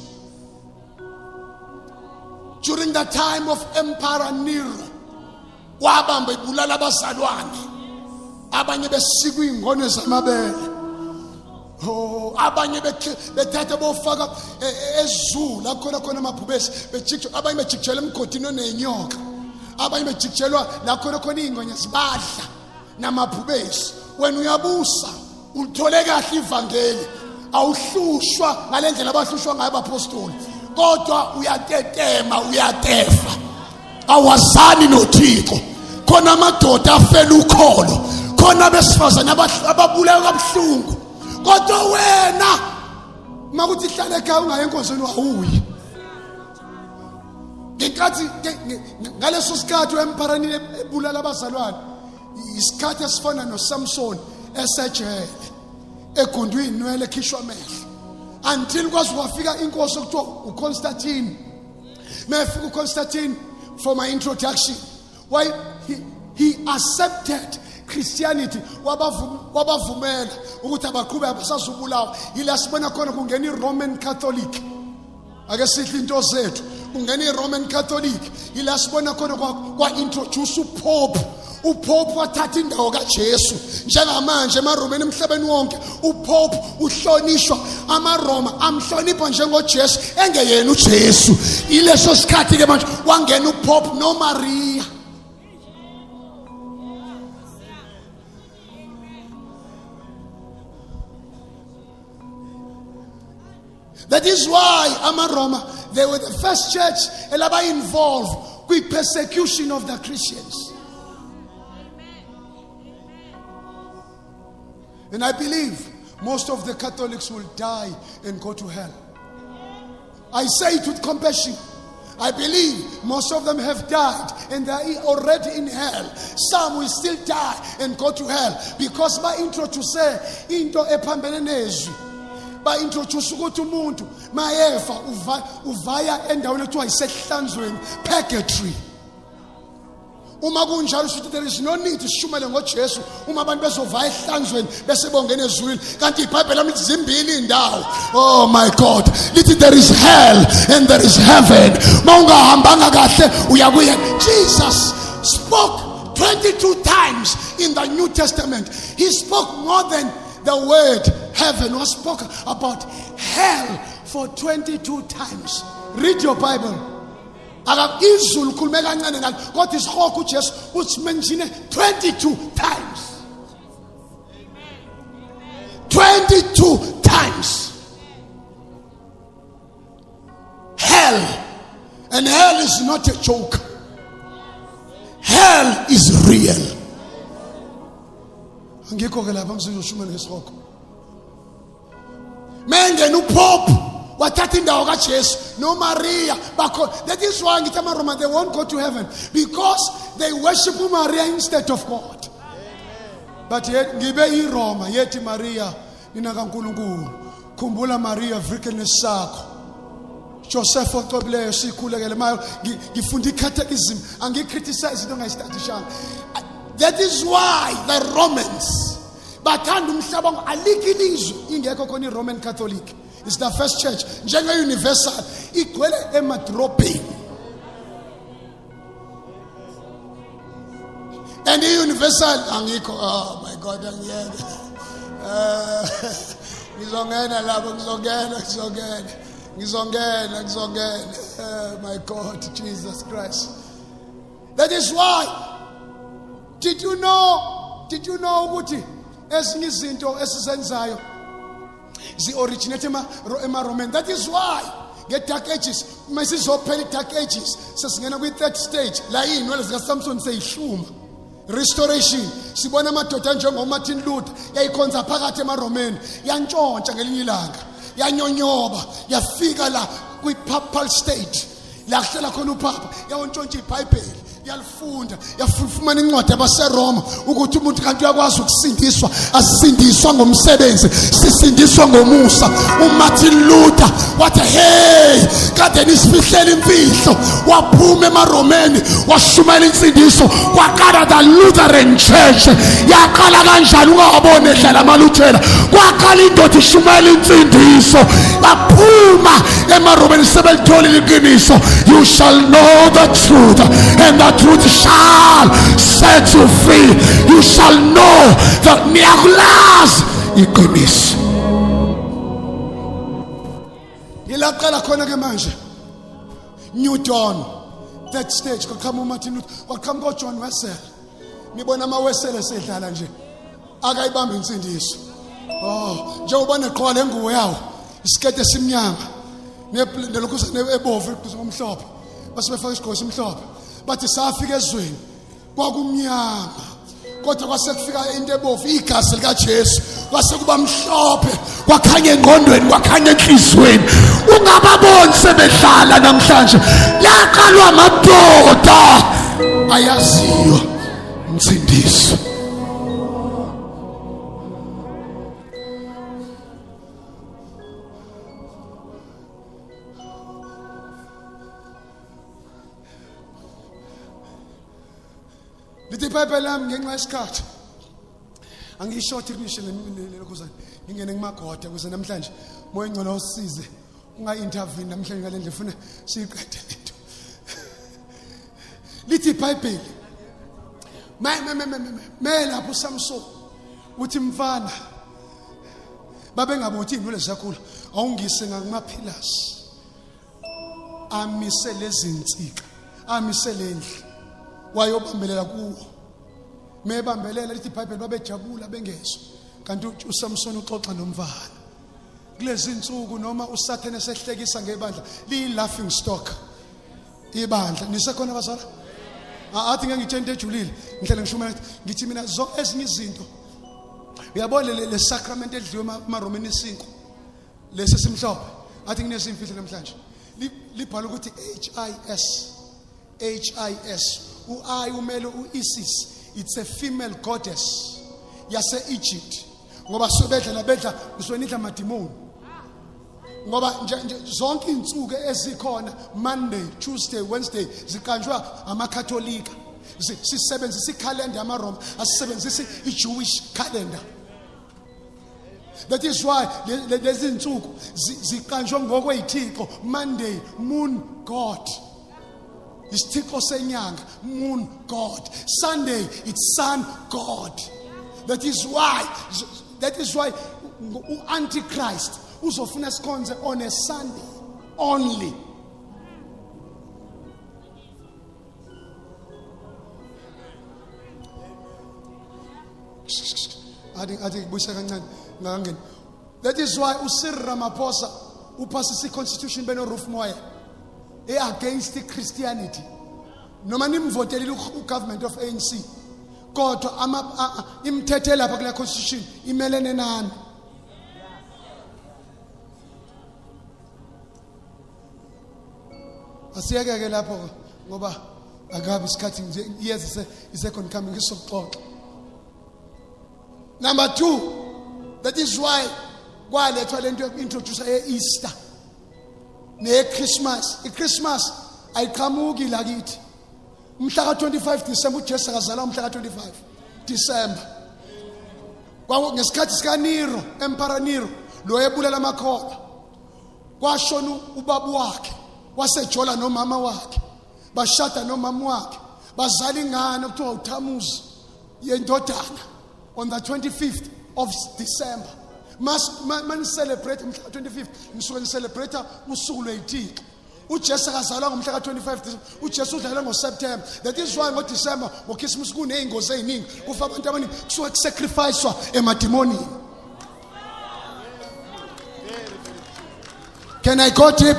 during the time of Emperor Nero. Wabamba ibulala abazalwane, abanye besikwa ingone zamabele, oh abanye bethatha bofaka ezulu la khona khona amabhubesi, bejikijwa, abanye bejikijelwa emgodini onenyoka, abanye bejikijelwa la khona khona iy'ngwenya zibadla namabhubesi. Wena uyabusa, ulithole kahle ivangeli, awuhlushwa ngalendlela abahlushwa ngayo abapostoli, kodwa uyatetema, uyatefa, awazani noThixo. Khona amadoda afela ukholo, khona abesifazane ababulawa kabuhlungu, kodwa wena makuthi hlala ekhaya ungayi enkonzweni, awuyi. Ngenkathi ngaleso sikhathi uemparani ebulala abazalwane, isikhathi esifana noSamson esejele egundwe inwele ekhishwa amehlo, until kwaze kwafika inkosi okuthiwa uConstantine. Mayefika uConstantine, for my introduction, why he accepted Christianity, wabavumela ukuthi abaqhube abasazubulawa. Yila sibona khona kungena iRoman Catholic. Ake sihle into zethu, kungena iRoman Catholic. Yila sibona khona kwa introduce uPope. UPope wathatha indawo kaJesu. Njengamanje emaRomeni, emhlabeni wonke, uPope uhlonishwa, amaRoma amhlonipha njengoJesu engeyena uJesu. Ileso sikhathi ke manje wangena uPope noMaria. That is why amaRoma, they were the first church elaba involved with persecution of the Christians. And I believe most of the Catholics will die and go to hell. I say it with compassion. I believe most of them have died and they are already in hell. Some will still die and go to hell because ba introduce into ephambene nezwi. Ba introduce ukuthi umuntu mayefa uvaya endaweni ekuthiwa isehlanzweni, purgatory. Uma kunjalo sithi there is no need sishumele ngoJesu uma abantu bezovaya ehlanzweni bese bongena ezulwini, kanti iBhayibheli lami lithi zimbili indawo. Oh my God, lithi there is hell and there is heaven. Mawungahambanga kahle uyakuya. Jesus spoke 22 times. in the New Testament. He spoke more than the word heaven. Was spoke about hell for 22 times. Read your Bible. Aka izulu khulume kancane ngalo kodwa isihogo uJesu usimenshine 22 times. 22 times. Hell. And hell is not a joke. Hell is real. Angikho ke lapha ngizoshuma ngesihogo. Mengena uPope wathatha indawo kaJesu noMaria bakho. That is why ngithi amaRoma they won't go to heaven because they worship uMaria instead of God. But yet ngibe iRoma yethi Maria nina kaNkuluNkulu. Khumbula Maria virginess sakho. Joseph ocobileyo sikhulekele mayo ngifunda icatechism angicriticize into ongayistadishanga. That is why the Romans bathanda umhlaba alikho ilizwe ingekho khona iRoman Catholic. It's the first church njenge universal igcwele emadrobheni. And i-universal angikho, oh my God, angiyeke. Ngizongena lapho, ngizongena, ngizongena. Ngizongena, ngizongena. Oh my God, Jesus Christ. That is why. Did you know? Did you know ukuthi ezinye izinto esizenzayo zi-originate ema-Roman? That is why nge-Dark Ages, masizophela i-Dark Ages, sesingena kwi-third stage la iy'nwele zikaSamson seyihluma. Restoration, sibona amadoda njengoMartin Luther yayikhonza phakathi emaRomeni, yantshontsha ngelinye ilanga, yanyonyoba, yafika la kwi-papal state la kuhlala khona uPapa, yawontshontsha iBhayibheli, yalifunda, yafumana incwadi yabaseRoma ukuthi umuntu kanti uyakwazi ukusindiswa, asindiswa ngomsebenzi, sisindiswa ngomusa. uMartin Luther wathi hey, kade nisifihlela imfihlo, waphuma emaRomeni washumayela insindiso, kwaqala the Lutheran Church. Yaqala kanjani ungawaboni edlala amaLuthela? Kwaqala indoda ishumayela insindiso, baphuma emaRomeni sebelitholile iqiniso. You shall know the truth and the truth shall set you free. You shall know that niyakulazi iqiniso. Ilaqala khona ke manje New Dawn, third stage, kwaqhamuka uMartin Luther, kwaqhamuka uJohn Wesley. Nibona amaWesele sedlala nje, akayibamba insindiso. Oh, njengoba neqhola lengubo yawo, isikete esimnyama nelokhu ebovu iqhuzu omhlophe, base befaka isigqoko esimhlophe, bathi safika ezweni kwakumnyama, kodwa kwase kufika into ebovu, igazi likaJesu, kwase kuba mhlophe, kwakhanya engqondweni, kwakhanya enhliziyweni. Ungababoni sebedlala namhlanje, yaqalwa amadoda ayaziyo insindiso. Lithi iBhayibheli lami ngenxa yesikhathi angiyishothi kunishe lelokhuzana ngingene kumagoda ukuze namhlanje moya ingcono usize unga-intervene namhlanje ngale ndlela funa siyiqede lento. Lithi iBhayibheli me lapho uSamson uthi mfana babengabothi iy'nwele ziyakhula, awungise ngakumaphilasi amise lezi nsika, amise lendlu, wayobambelela kuwo. Mebambelela lithi iBhayibheli babejabula bengezwa, kanti uSamson uxoxa nomfana. Kulezi insuku noma uSathane esehlekisa ngebandla, liyi laughing stock ibandla. Nisekhona bazala? Athi ngeke ngitshele into ejulile, ngihlele ngishumayela ngithi mina zonke ezinye izinto uyabona le sacrament edliwe emaRomeni isinkwa lesi simhlophe, athi nginesimfihlo namhlanje libhala ukuthi HIS HIS, u-I umele u-Isis, it's a female goddess yase-Egypt, ngoba sobedla nabedla ngisonidla amadimoni, ngoba nje zonke izinsuku ezikhona Monday, Tuesday, Wednesday ziqanjwa amaKatolika. Sisebenzisa ikhalenda yamaRoma, asisebenzisi i-Jewish calendar. That is why lezi zinsuku ziqanjwe ngokweyithixo. Monday, moon god. Isithixo senyanga, moon god. Sunday it's sun god. That is why u-antichrist uzofuna sikhonze on a Sunday only. Athi ngibuyise kancane ngakangeni. That is why uCyril Ramaphosa uphasisa i-constitution beno-Roelf Meyer e-against i-Christianity. Noma nimvotelile u-government of ANC, kodwa imithetho elapha kule constitution imelene nani. Asiyeke-ke lapho ngoba akabi isikhathi nje, iyeza i-second coming, ngisokuxoxa. Number two, that is why kwalethwa lento yoku-introduce ye-Easter neye-Christmas. I-Christmas ayiqhamuki la kithi. Umhla ka-25 December, uJesu akazalwa umhla ka-25 December. Kwaku ngesikhathi sikaNero, Emperor Nero lo ebulala amakholwa, kwashona ubaba wakhe, wasejola nomama wakhe, bashada nomama wakhe, bazala ingane okuthiwa uThamuzi yendodana on the 25th of December. Mas mani celebrate umhla ka-25th, nisuke ni-celebrate usuku lweyithixo. UJesu akazalwa ngomhla ka-25 December. UJesu udlala ngoSeptember. That is why ngoDecember, ngoChristmas, kuney'ngozi ey'ningi, kufa abantu abaningi, kusuke kusacrificewa emadimonini. Can I go deep?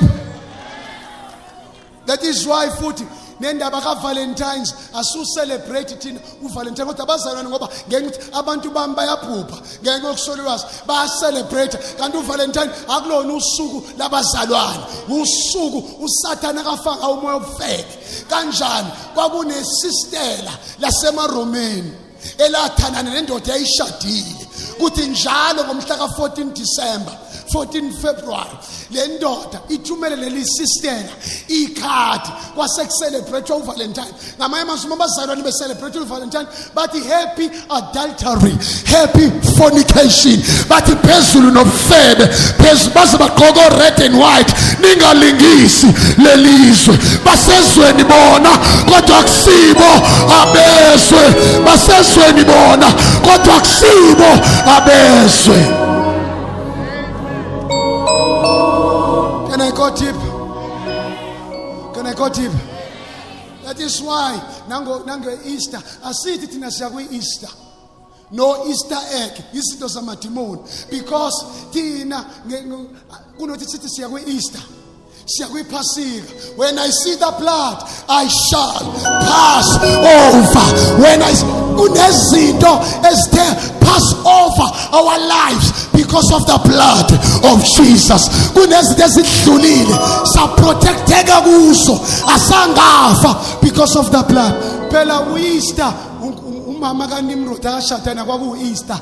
That is why futhi nendaba kaValentines, asu-celebrate thina uValentine, kodwa abazalwane, ngoba ngenxa ukuthi abantu bami bayaphupha ngenxa yokuswela ulwazi, bayacelebrate, kanti uValentine akulona usuku labazalwane, usuku uSathane akafaka umoya obufebe. Kanjani? Kwakunesistela lasemaromeni elathandana nendoda eyayishadile, kuthi njalo ngomhla ka-14 December, 14 February, le ndoda ithumele leli sistela ikhadi, kwase kucelebrate uValentine. Ngamanye amazwi, uma abazalwane becelebrate uValentine, bathi happy adultery, happy fornication, bathi phezulu nobufebe, phezulu, baze bagqoke red and white. Ningalingisi lelizwe. Basezweni bona kodwa akusibo abezwe. Basezweni bona kodwa akusibo abezwe. Can I go deep? Can I go deep? That is why nango Easter, asithi thina siya kwi Easter. No Easter egg, izinto zamadimoni, because thina kunothi sithi siya kwi Easter, siya kwiphasika. When I see the blood, I shall pass over. When I kunezinto ezithe pass over our lives because of the blood of Jesus. Kunezinto ezidlulile, saprotecteka kuzo, asangafa because of the blood. Phela uEaster, umama kaNimrod akashadana, kwaku Easter.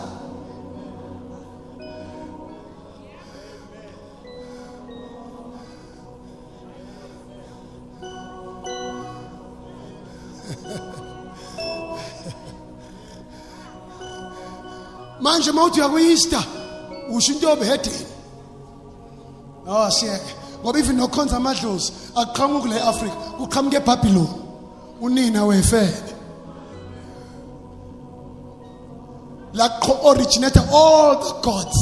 Manje mawuthi uya kwi-Easter, usho into yobuhedeni. Oh, siyeke, ngoba even nokhonza amadlozi akuqhamuki kule Africa, kuqhamuka eBabylon, unina wefele la originated all the gods.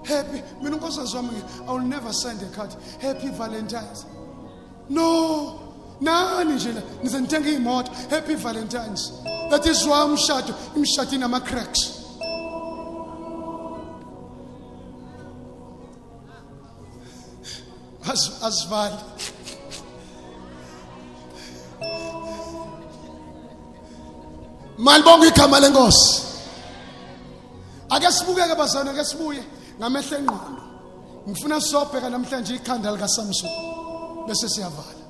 Happy, mina unkosikazi wami, I will never send a card, "Happy Valentines." No, nani nje la nize nithenga iy'moto, "Happy Valentines." That is why umshado, imishado inama-cracks. Asivali. Malibonga igama lenkosi. Ake sibukeke bazalwane, ake sibuye ngamehlo engqondo. Ngifuna sobheka namhlanje ikhanda likaSamson bese siyavala.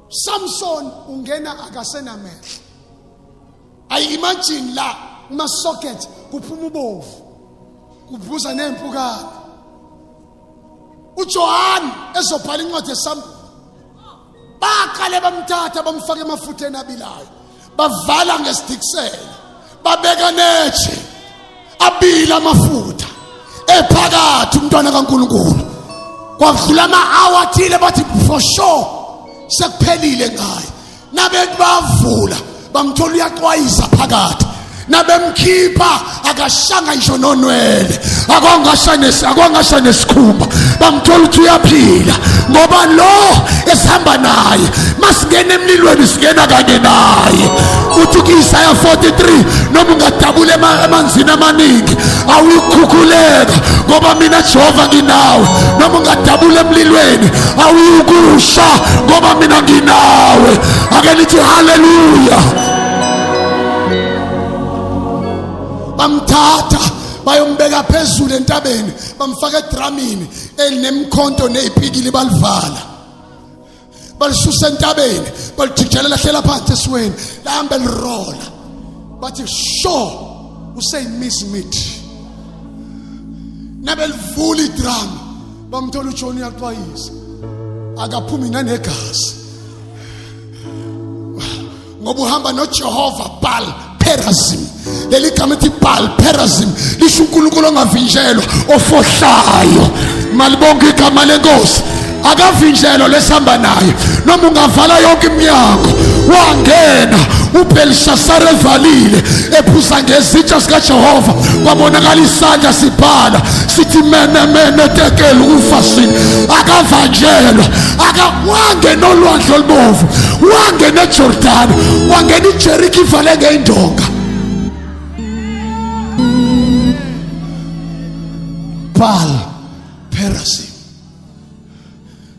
Samson ungena akasenamehlo. I imagine la uma socket kuphuma ubovu, kuvuza nempukane. uJohn ezobhala incwadi yesambulo, baqale bamthatha, bamfaka emafutheni abilayo, bavala ngesidikiselo, babeka netshe, abila amafutha. Ephakathi umntwana kaNkuluNkulu kwadlula ama-hour athile, bathi for sure sekuphelile ngaye. Nabethi bavula bamthola uyaxwayisa phakathi, nabemkhipha akashanga ngisho nonwele, akwangasha nesikhumba, bamthola ukuthi uyaphila, ngoba lo esihamba naye masingena emlilweni singena kanye naye. Uthi ku-Isaya 43, noma ungadabula emanzini amaningi awuyikhukhuleka, ngoba mina Jehova nginawe. Noma ungadabula emlilweni awuyikusha, ngoba mina nginawe. Ake nithi haleluya. Bamthatha bayombeka phezulu entabeni, bamfaka edramini elinemkhonto nezipikili, balivala, balisusa entabeni, balijikijela lahlela phansi esiweni, lahambe lirola. Bathi sure useyimizimit. Nabelivula idrama bamthola uJohn uyaxwayisa, akaphumi nanegazi, ngoba uhamba noJehova Baal Perazim. Leli gama ethi Baal Perazim lisho uNkulunkulu ongavinjelwa, ofohlayo. Malibonke igama lenkosi. Akavinjelwa lesihamba naye, noma ungavala yonke iminyango. Wangena uBelshazar evalile, ephuza ngezitsha zikaJehova, kwabonakala isandla sibhala sithi mene mene tekelu ufasini. Akavanjelwa. Aka wangena olwandle olubomvu, wangena eJordani, wangena iJeriko ivale ngeindonga. Baal Perazim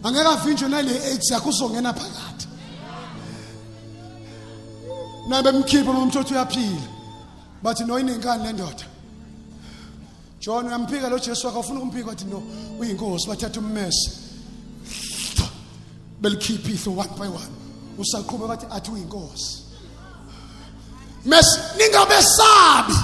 angeke avinjwe nale AIDS yakho, uzongena phakathi. Nabemkhipha nomthothi uyaphila, bathi no, inenkani le ndoda. John uyamphika lo Jesu wakhe, ufuna ukumphika, wathi no, uyinkosi. Bathatha ummese belikhipha ihlo one by one, usaqhubeka bathi athi uyinkosi. Mes ningabesabi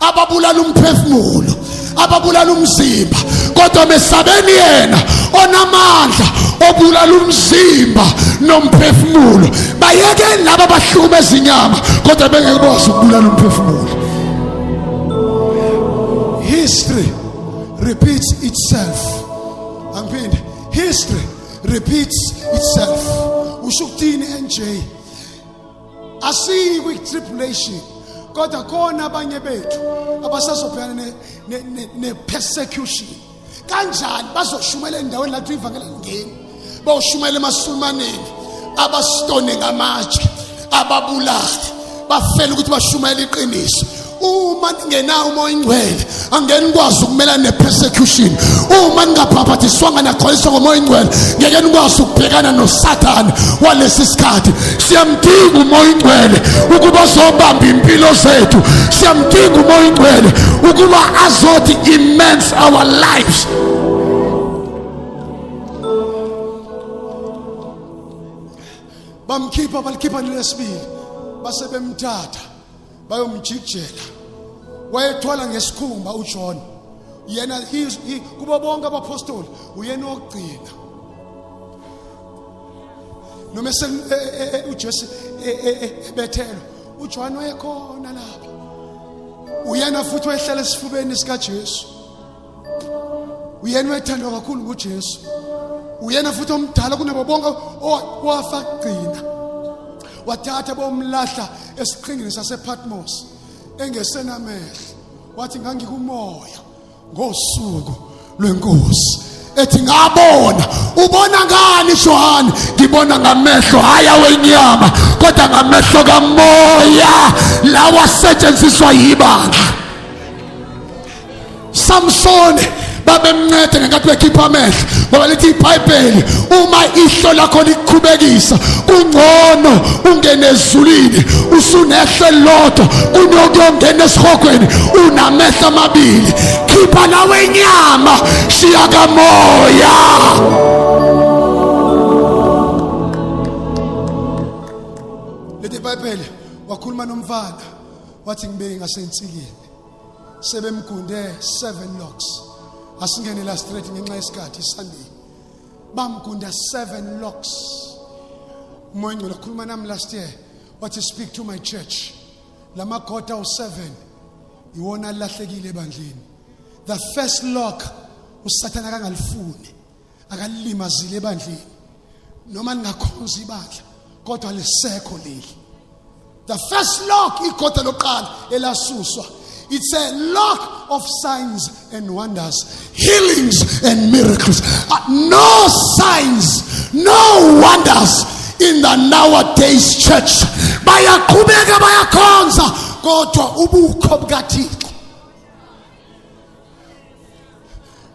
ababulala umphefumulo, ababulala umzimba, kodwa mesabeni yena onamandla obulala umzimba nomphefumulo. Bayekeni laba abahlukumeza inyama kodwa bengeke bakwazi ukubulala umphefumulo. History repeats itself. Angiphinde, history repeats itself. Usho ukuthini NJ? Asiyi kwi-tribulation, kodwa khona abanye bethu abasazobhekana ne-persecution. Kanjani bazoshumela endaweni lapho ivangeli lingeni? Bawushumela emasulumaneni, abastone ngamatshe, ababulali, bafela ukuthi bashumayela iqiniso. Uma ningenawo umoya ingcwele angeke nikwazi ukumelana ne-persecution. Uma ningabhabhathiswanga nagcwaliswa ngomoya ingcwele ngeke nikwazi ukubhekana nosathane walesi sikhathi. Siyamdinga umoya ingcwele ukuba azobamba impilo zethu. Siyamdinga umoya ingcwele ukuba azothi immense our lives. Bamkhipha, balikhipha nelesibili, base bemthatha bayomjikijela. Wayethwala ngesikhumba uJohn. Yena kubo bonke abapostoli uyena wokugcina. Noma uJesu ebethelwa, uJohn wayekhona lapha. Uyena futhi wayehlala esifubeni sikaJesu. Uyena wayethandwa kakhulu nguJesu. Uyena futhi omdala kunabo bonke owafa kugcina. Wathatha bomlahla esiqhingini sasePatmos engesenamehlo, wathi ngangikumoya ngosuku lwenkosi, ethi ngabona. Ubona ngani Johani? Ngibona ngamehlo haya wenyama, kodwa ngamehlo kamoya lawa asetshenziswa yibandla. Samson babemncede ngenkathi bekhipha amehlo, ngoba lithi iBhayibheli uma ihlo lakho likukhubekisa kungcono ungene ezulwini usunehlo elilodwa kunokuyongena esihogweni unamehlo amabili. Khipha nawe inyama, shiya kamoya. Lithi iBhayibheli wakhuluma nomfana wathi ngibeke ngasensikeni, sebemgunde 7 locks. Asingene la straight ngenxa yesikhathi, Sunday. Bamgunda 7 locks. Umoya ongcwele wakhuluma nami last year, wathi speak to my church, lamagoda awu-7 iwona alahlekile ebandleni. The first lock uSathana akangalifuni, akalimazile ebandleni. Noma lingakhonza ibandla, kodwa lisekho leli. The first lock, igoda lokuqala elasuswa. It's a lock of signs and wonders, healings and miracles. No signs, no wonders in the nowadays church. Bayaqhubeka bayakhonza, kodwa ubukho bukaThixo.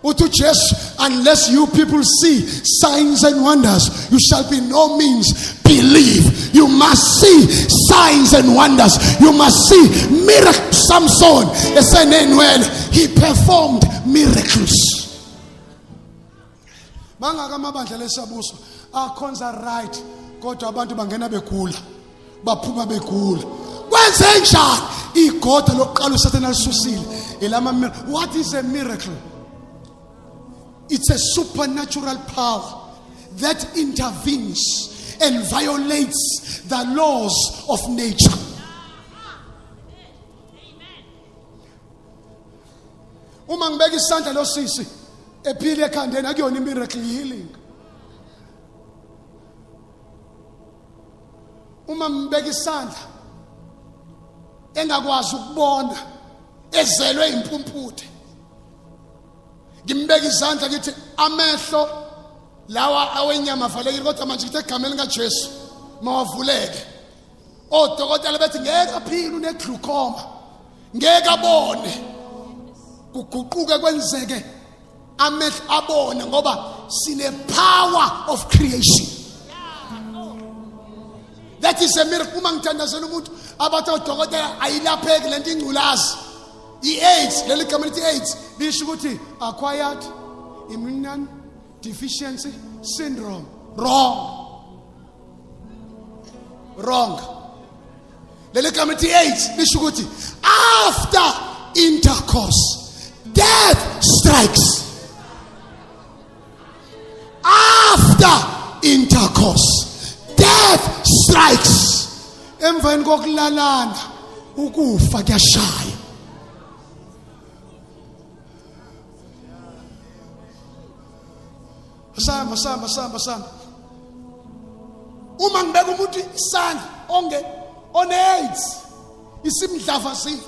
Uthi uJesu, unless you people see signs and wonders, you shall be no means believe. You must see signs and wonders. You must see miracles. Samson, esenenwele, he performed miracles. Mangaka amabandla lesabuso akhonza right, kodwa abantu bangena begula, baphuma begula. Kwenze njani? Igoda lokuqala uSathane alisusile. Elama, what is a miracle? It's a supernatural power that intervenes and violates the laws of nature. Uma ngibeka isandla losisi ephile ekhandeni, akuyona miracle, healing. Uma ngibeka isandla engakwazi ukubona, ezelwe impumputhe, ngimbeka izandla ngithi amehlo lawa awenyama avalekile, kodwa manje ngithi egameni likaJesu mawavuleke. Odokotela bethi ngeke aphile, une-glaucoma, ngeke abone. Kuguquke kwenzeke amehlo abone, ngoba sine power of creation. That is a miracle. Uma ngithandazela umuntu abathi odokotela ayilapheki lento, ingculazi, i-AIDS, leli gama lithi AIDS lisho ukuthi acquired immune deficiency syndrome. Wrong, wrong. Leli gama lithi AIDS lisho ukuthi after intercourse death strikes. After intercourse death strikes. Emveni kokulalana ukufa kuyashaya. Samba, samba, samba, samba. Uma ngibeka umuntu isandla onge one AIDS, isimdlavazile,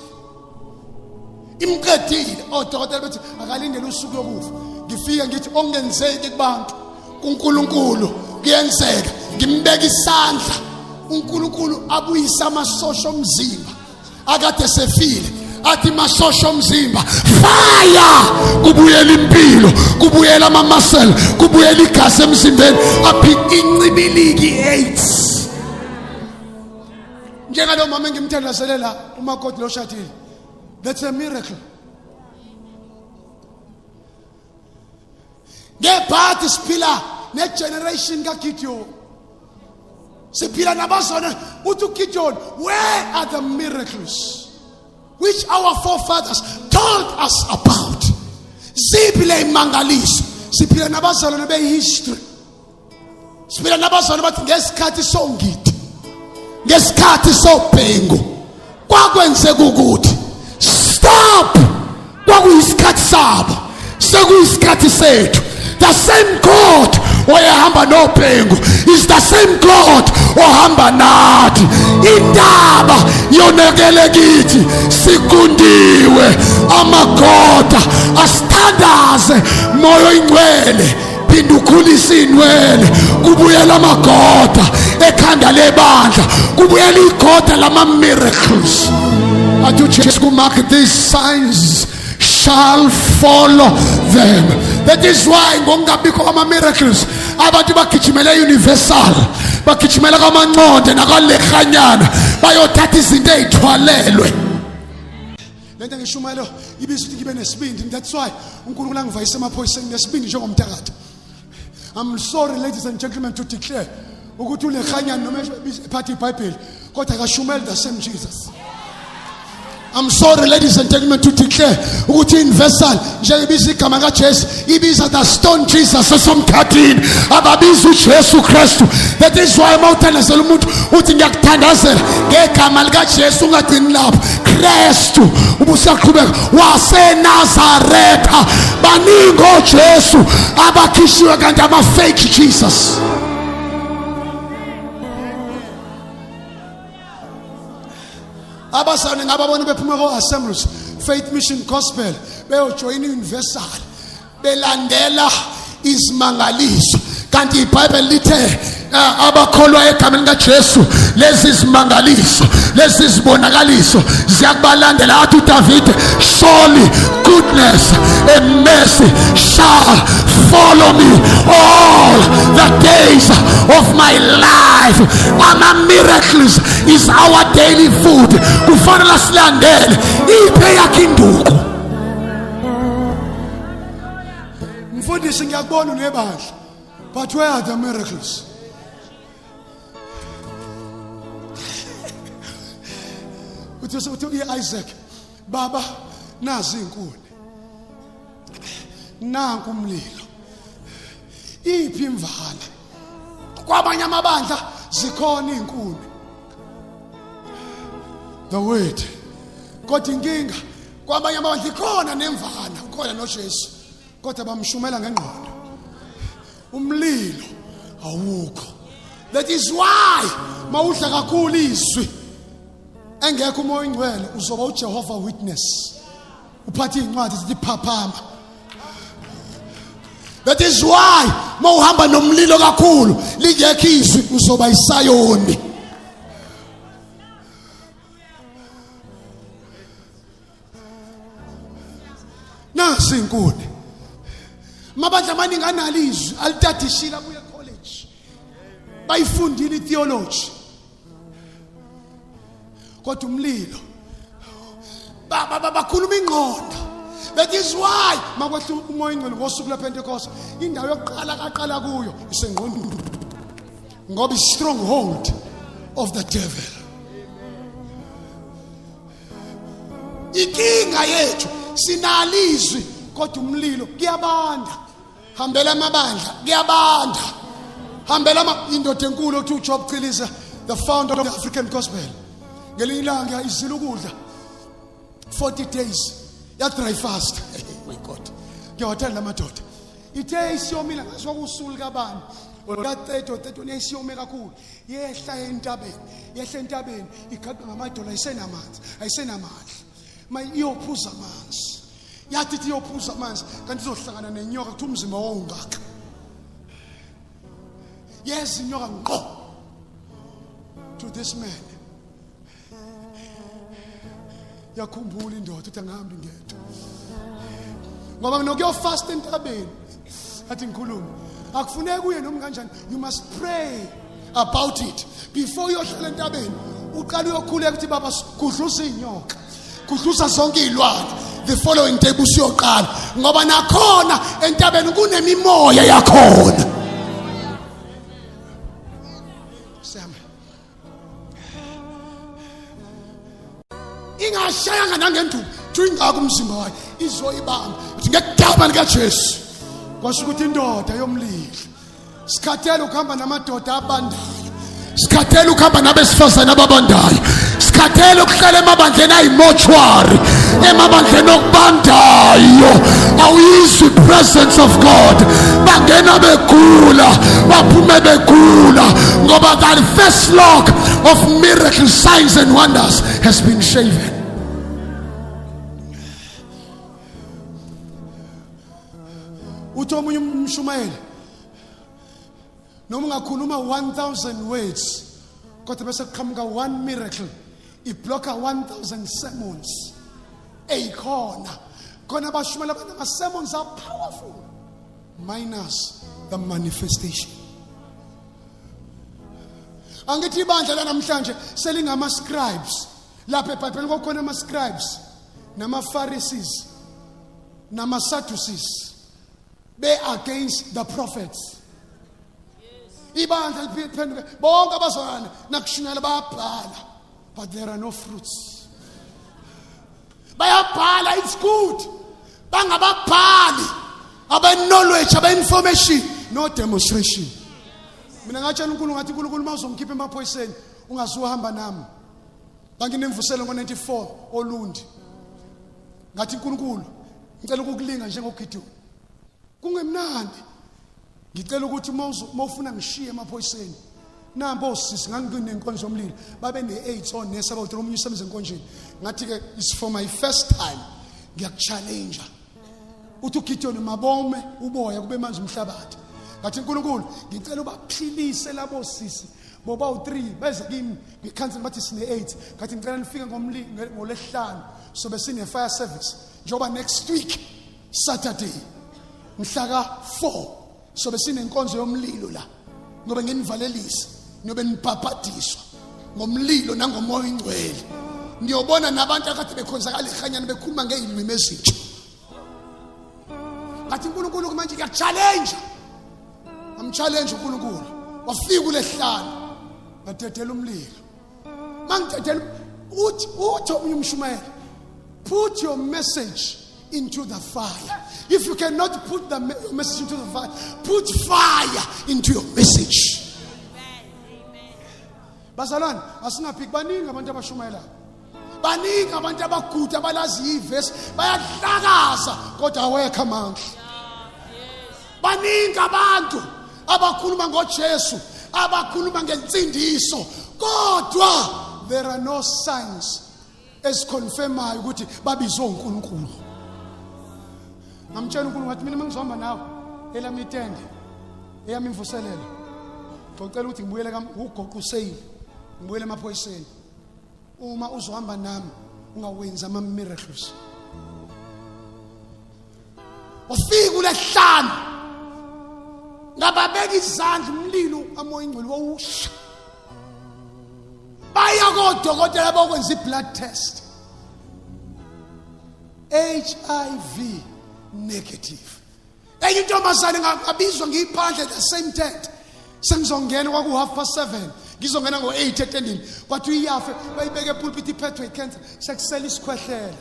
imqedile, odokotela bethi akalindele usuku lokufa, ngifike ngithi okungenzeki kubantu kuNkulunkulu kuyenzeka. Ngimbeka isandla, uNkulunkulu abuyisa amasosha omzimba akade sefile, athi masosha omzimba fire, kubuyela impilo, kubuyela ama-muscle, kubuyela igazi emzimbeni, aphi incibiliki AIDS. Njengalo mama engimthandazele la, umakoti lo shadile, that's a miracle. Ngebhadi siphila ne-generation kaGideon, siphila nabazalwane. Uthi uGideon, where are the miracles which our forefathers told us about? Ziphi le imangaliso? Siphila nabazalwane behistory, siphila nabazalwane bathi ngesikhathi songidi, ngesikhathi sobhengu kwakwenzeka ukuthi stop. Kwakuyisikhathi sabo, sekuyisikhathi sethu. The same God oyehamba nobhengu is the same God ohamba nathi. Indaba yonekele kithi, sikundiwe amagoda. Asithandaze, moya oyingcwele, phinda ukhulise inwele, kubuyela amagoda ekhanda lebandla, kubuyela igoda lama miracles. Athi uJesu kuMark, these signs shall follow them. That is why ngokungabikho kwama-miracles abantu bagijimela universal, bagijimela kwamanconde nakwalehanyana, bayothatha izinto ey'thwalelwe. Lento ngishumayelo ibiza ukuthi ngibe nesibindi. That's why uNkulunkulu angivayise emaphoyiseni nesibindi njengomthakathi. I'm sorry, ladies and gentlemen, to declare ukuthi ulehanyana noma ephatha iBhayibheli, kodwa akashumeli the same Jesus. I'm sorry ladies and gentlemen to declare ukuthi universal njengoba igama kaJesu ibiza the stone Jesus esomkhathini ababiza uJesu Kristu. That is why mawuthandazela umuntu uthi ngiyakuthandazela ngegama likaJesu, ungagcini lapho, Kristu ubusaqhubeka waseNazaretha. Baningi oJesu abakhishiwe kanti ama fake Jesus. Abazalwane ngababona bephuma ko-Assemblies, Faith Mission, Gospel, beyojoyina i-Universal belandela izimangaliso, kanti iBhayibheli lithe abakholwa egameni kaJesu lezi zimangaliso, lezi zibonakaliso ziyakubalandela. Athi uDavid, "Surely goodness and mercy shall follow me all the days of my life." Ama miracles is our daily food, kufanele silandele. Iphe yakhe induku, mfundisi. Ngiyakubona unebandla, but where are the miracles? Uthi uIsaac, "Baba, nazi inkuni, nanku umlilo, iphi imvana?" Kwabanye amabandla zikhona izinkuni, the word, kodwa inkinga kwabanye amabandla ikhona nemvana, khona noJesu, kodwa bamshumela ngengqondo, umlilo awukho. That is why mawudla kakhulu izwi engekho umoya oyingcwele, uzoba uJehova Witness, uphathe incwadi zithi phaphama. That is why mawuhamba nomlilo kakhulu lingekho izwi, uzoba isayoni. Nasi inkuni. Mabandla amaningi analizwi alitadishile, abuye college, bayifundile itheology, kodwa umlilo bakhuluma ingqondo. That is why makwehla umoya ingcwele ngosuku lwePentecost, indawo yokuqala kaqala kuyo isengqondweni, ngoba i-stronghold of the devil. Inkinga yethu, sinalizwi kodwa umlilo kuyabanda. Hambela amabandla, kuyabanda. Hambela ama indoda enkulu okuthiwa uJob Chiliza, the founder of the African Gospel, ngelinye ilanga izila ukudla 40 days, ya dry fast. My God, ngiyawathanda lamadoda. Ithe isiyomile, ngaziwa kusuku likabani, ka 30 or 31, isiyome kakhulu, yehla entabeni, yehla entabeni igaqa ngamadola, ayisenamanzi, ayisenamandla. Ma iyophuza amanzi, yathi ithi iyophuza amanzi kanti izohlangana nenyoka. Kuthi umzimba wawungaka, yeza inyoka ngqo to this man. Yakhumbula indoda ukuthi angihambi ngedwa ngoba nginokuyofasta entabeni. Athi ngikhulume, akufuneki uye noma kanjani. You must pray about it before uyohlala entabeni. Uqala uyokhuleka ukuthi, "Baba, gudluza inyoka, gudluza zonke izilwane." The following day busuyoqala, ngoba nakhona entabeni kunemimoya yakhona. Siyami ingashayanga nangenduku, thi ingaka umzimba wayo, izoyibamba ithi ngegama likaJesu. Kwasho ukuthi indoda yomlilo. Sikhathele ukuhamba namadoda abandayo, sikhathele ukuhamba nabesifazane ababandayo, sikhathele ukuhlala emabandleni ayimochwari, emabandleni okubandayo, awuyizwi presence of God. Bangena begula, baphume begula, ngoba that first lock of miracle signs and wonders has been shaven. Uthi omunye umshumayeli, noma ungakhuluma 1000 words kodwa bese kuqhamuka one miracle, iblocka 1000 sermons eyikhona khona. Abashumayela abanama sermons are powerful minus the manifestation. Angithi ibandla lanamhlanje selingama scribes. Lapha eBhayibhelini kwakukhona ama scribes nama Pharisees nama Sadducees, be against the prophets. Ibandla liphenduke bonke abazalwane nakushunyayela bayabhala, but there are no fruits. Bayabhala, it's good. Bangababhali abe-knowledge, abe-information, no demonstration. Mina ngatshela uNkulunkulu ngathi uNkulunkulu uma uzongikhipha emaphoyiseni ungazuhamba nami. Nganginemvuselo ngo-94 oLundi. Ngathi uNkulunkulu ngicela ukukulinga njengoGideon. Kungemnandi. Ngicela ukuthi uma ufuna ngishiye emaphoyiseni. Nampo osisi nganginenkonzo yomlilo babe ne-AIDS onesi abawuthi omunye usebenza enkonjeni. Ngathi ke it's for my first time ngiyakuchallenge. Uthi uGideon mabome uboya kube manzi umhlabathi. Ngathi uNkulunkulu ngicela ubaphilise labo sisi boba u3 beza kimi ngikhansela bathi sine AIDS. Ngathi ngicela nifike ngolesihlanu sobe sine fire service njengoba next week Saturday mhla ka4 sobe sinenkonzo yomlilo la ngobe nginivalelisa niyobe nibhabhadiswa ngomlilo nangomoya ingcwele niyobona nabantu akade bekhonzakala ehanyana bekhuluma ngezilimi ezintsha. Ngathi uNkulunkulu manje ngiyakuchallenge, amchallenge uNkulunkulu. Wafika kulesihlanu ngadedela umlilo. Mangidedela uthi uthi omunye umshumayeli, put your message into the fire. If you cannot put your message into the fire, put fire into your message. Bazalwane, asingaphiki. Baningi abantu abashumayelayo, baningi abantu abaguda abalazi ivesi, bayahlakaza kodwa awekho amandla. Baningi abantu abakhuluma ngoJesu, abakhuluma ngensindiso, kodwa there are no signs esiconfirmayo ukuthi babizwe uNkulunkulu. Ngamtshela uNkulunkulu ngathi mina mangizohamba nawe elami itende eyami imvuselelo, ngicela ukuthi ngibuyele ugoqa useyili ngibuyele emaphoyiseni. Uma uzohamba nami ungawenza ama miracles. Wafika kulesihlanu ngababeka izandla, umlilo amoya ingcwele wawusha. Baya kodokotela bokwenza i-blood test, HIV negative. Enye intombazane ngabizwa ngiyiphandle the same tent, sengizongena kwaku 7:30, ngizongena ngo-8 etendini, kwathi iyafe bayibeke epulpit iphethwe icancer, sekusela isikhwehlela.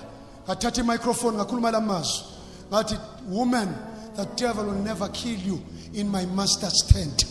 Ngathatha imicrophone ngakhuluma lamazwi ngathi, woman, the devil will never kill you in my master's tent.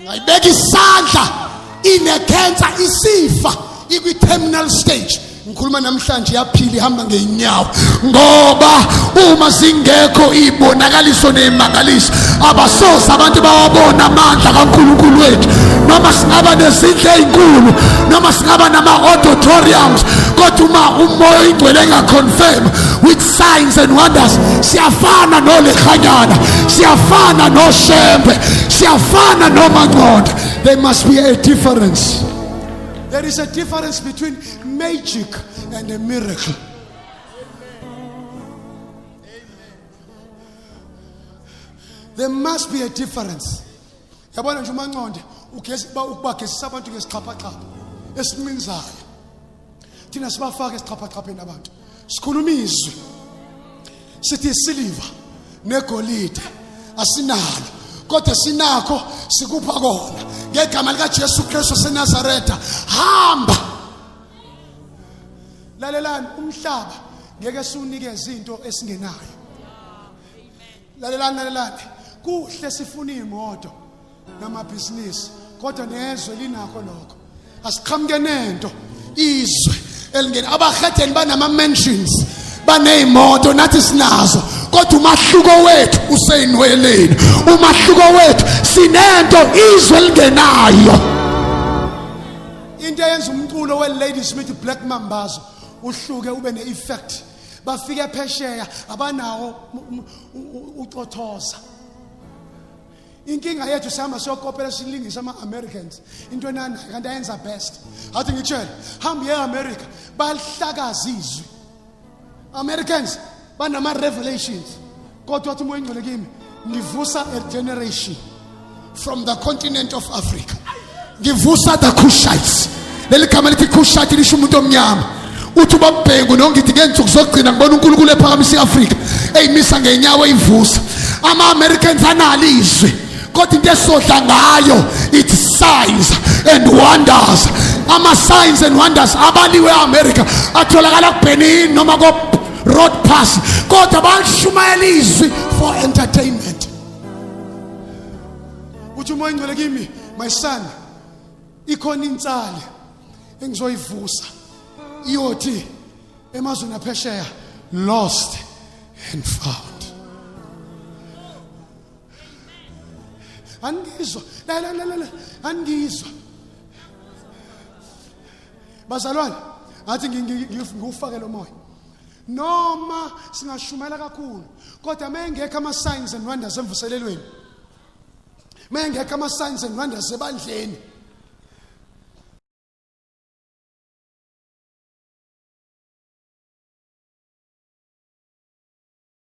Ngayibeka isandla, ine-cancer, isifa ikwi-terminal stage. Ngikhuluma namhlanje yaphila, ihamba ngeenyawo, ngoba uma singekho ibonakaliso nemangaliso abasoze abantu bawabona amandla kaNkulunkulu wethu. Noma singaba nezindlu ezinkulu, noma singaba nama-auditoriums, kodwa uma umoya oyingcwele engaconfirm with signs and wonders, siyafana noLekhanyana, siyafana noShembe, siyafana noManqonda. There must be a difference. There is a difference between magic and a miracle. There must be a difference. Yabona nje uManqonde ugesi ukubagezisa abantu ngesixhaphaxhapha esincinzayo. Thina sibafaka esixhaphaxhapheni abantu. Sikhuluma izwi. Sithi isiliva negolide asinalo, kodwa sinakho sikupha kona ngegama lika Jesu Kristu seNazaretha. Hamba. Lalelani, umhlaba ngeke siunikeze into esingenayo. Lalelani, lalelani, kuhle sifuna imoto namabhizinisi, kodwa nezwe linakho lokho. Asiqhamuke nento izwe elingena. Abahedeni banama mansions, baneyimoto, nathi sinazo, kodwa umahluko wethu useyinweleni. Umahluko wethu sinento izwe elingenayo. Into eyenza umculo we-Ladysmith Black Mambazo uhluke ube ne-effect, bafike phesheya abanawo ucothoza. Inkinga yethu sihamba siyokopela silingisa ama-Americans into enanayo, kanti ayenza best. Athi ngitshele, hamba uye e-America, balihlakaza izwi. Americans banama-revelations, kodwa wathi umoya ingcwele kimi, ngivusa a generation from the continent of Africa. Ngivusa the Cushites. Leli gama lithi Cushite lisho umuntu omnyama. Uthi ubabhengu nongithi ngeensuku zokugcina ngibona uNkulunkulu ephakamisa iAfrika, eyimisa ngenyawo, eyivusa. Ama-Americans analo izwi, kodwa into esodla ngayo it's signs and wonders. Ama signs and wonders abaliwe eAmerica atholakala kuBenin noma ko Road Pass, kodwa bashumayela izwi for entertainment. Uthi uMoya Ingcwele kimi, my son, ikhona insali engizoyivusa iyothi emazweni aphesheya, lost and found. Angizwa la la la la, angizwa bazalwane, athi ngiwufake lo moya. Noma singashumela kakhulu, kodwa mengekho ama signs and wonders emvuselelweni, mengekho ama signs and wonders ebandleni,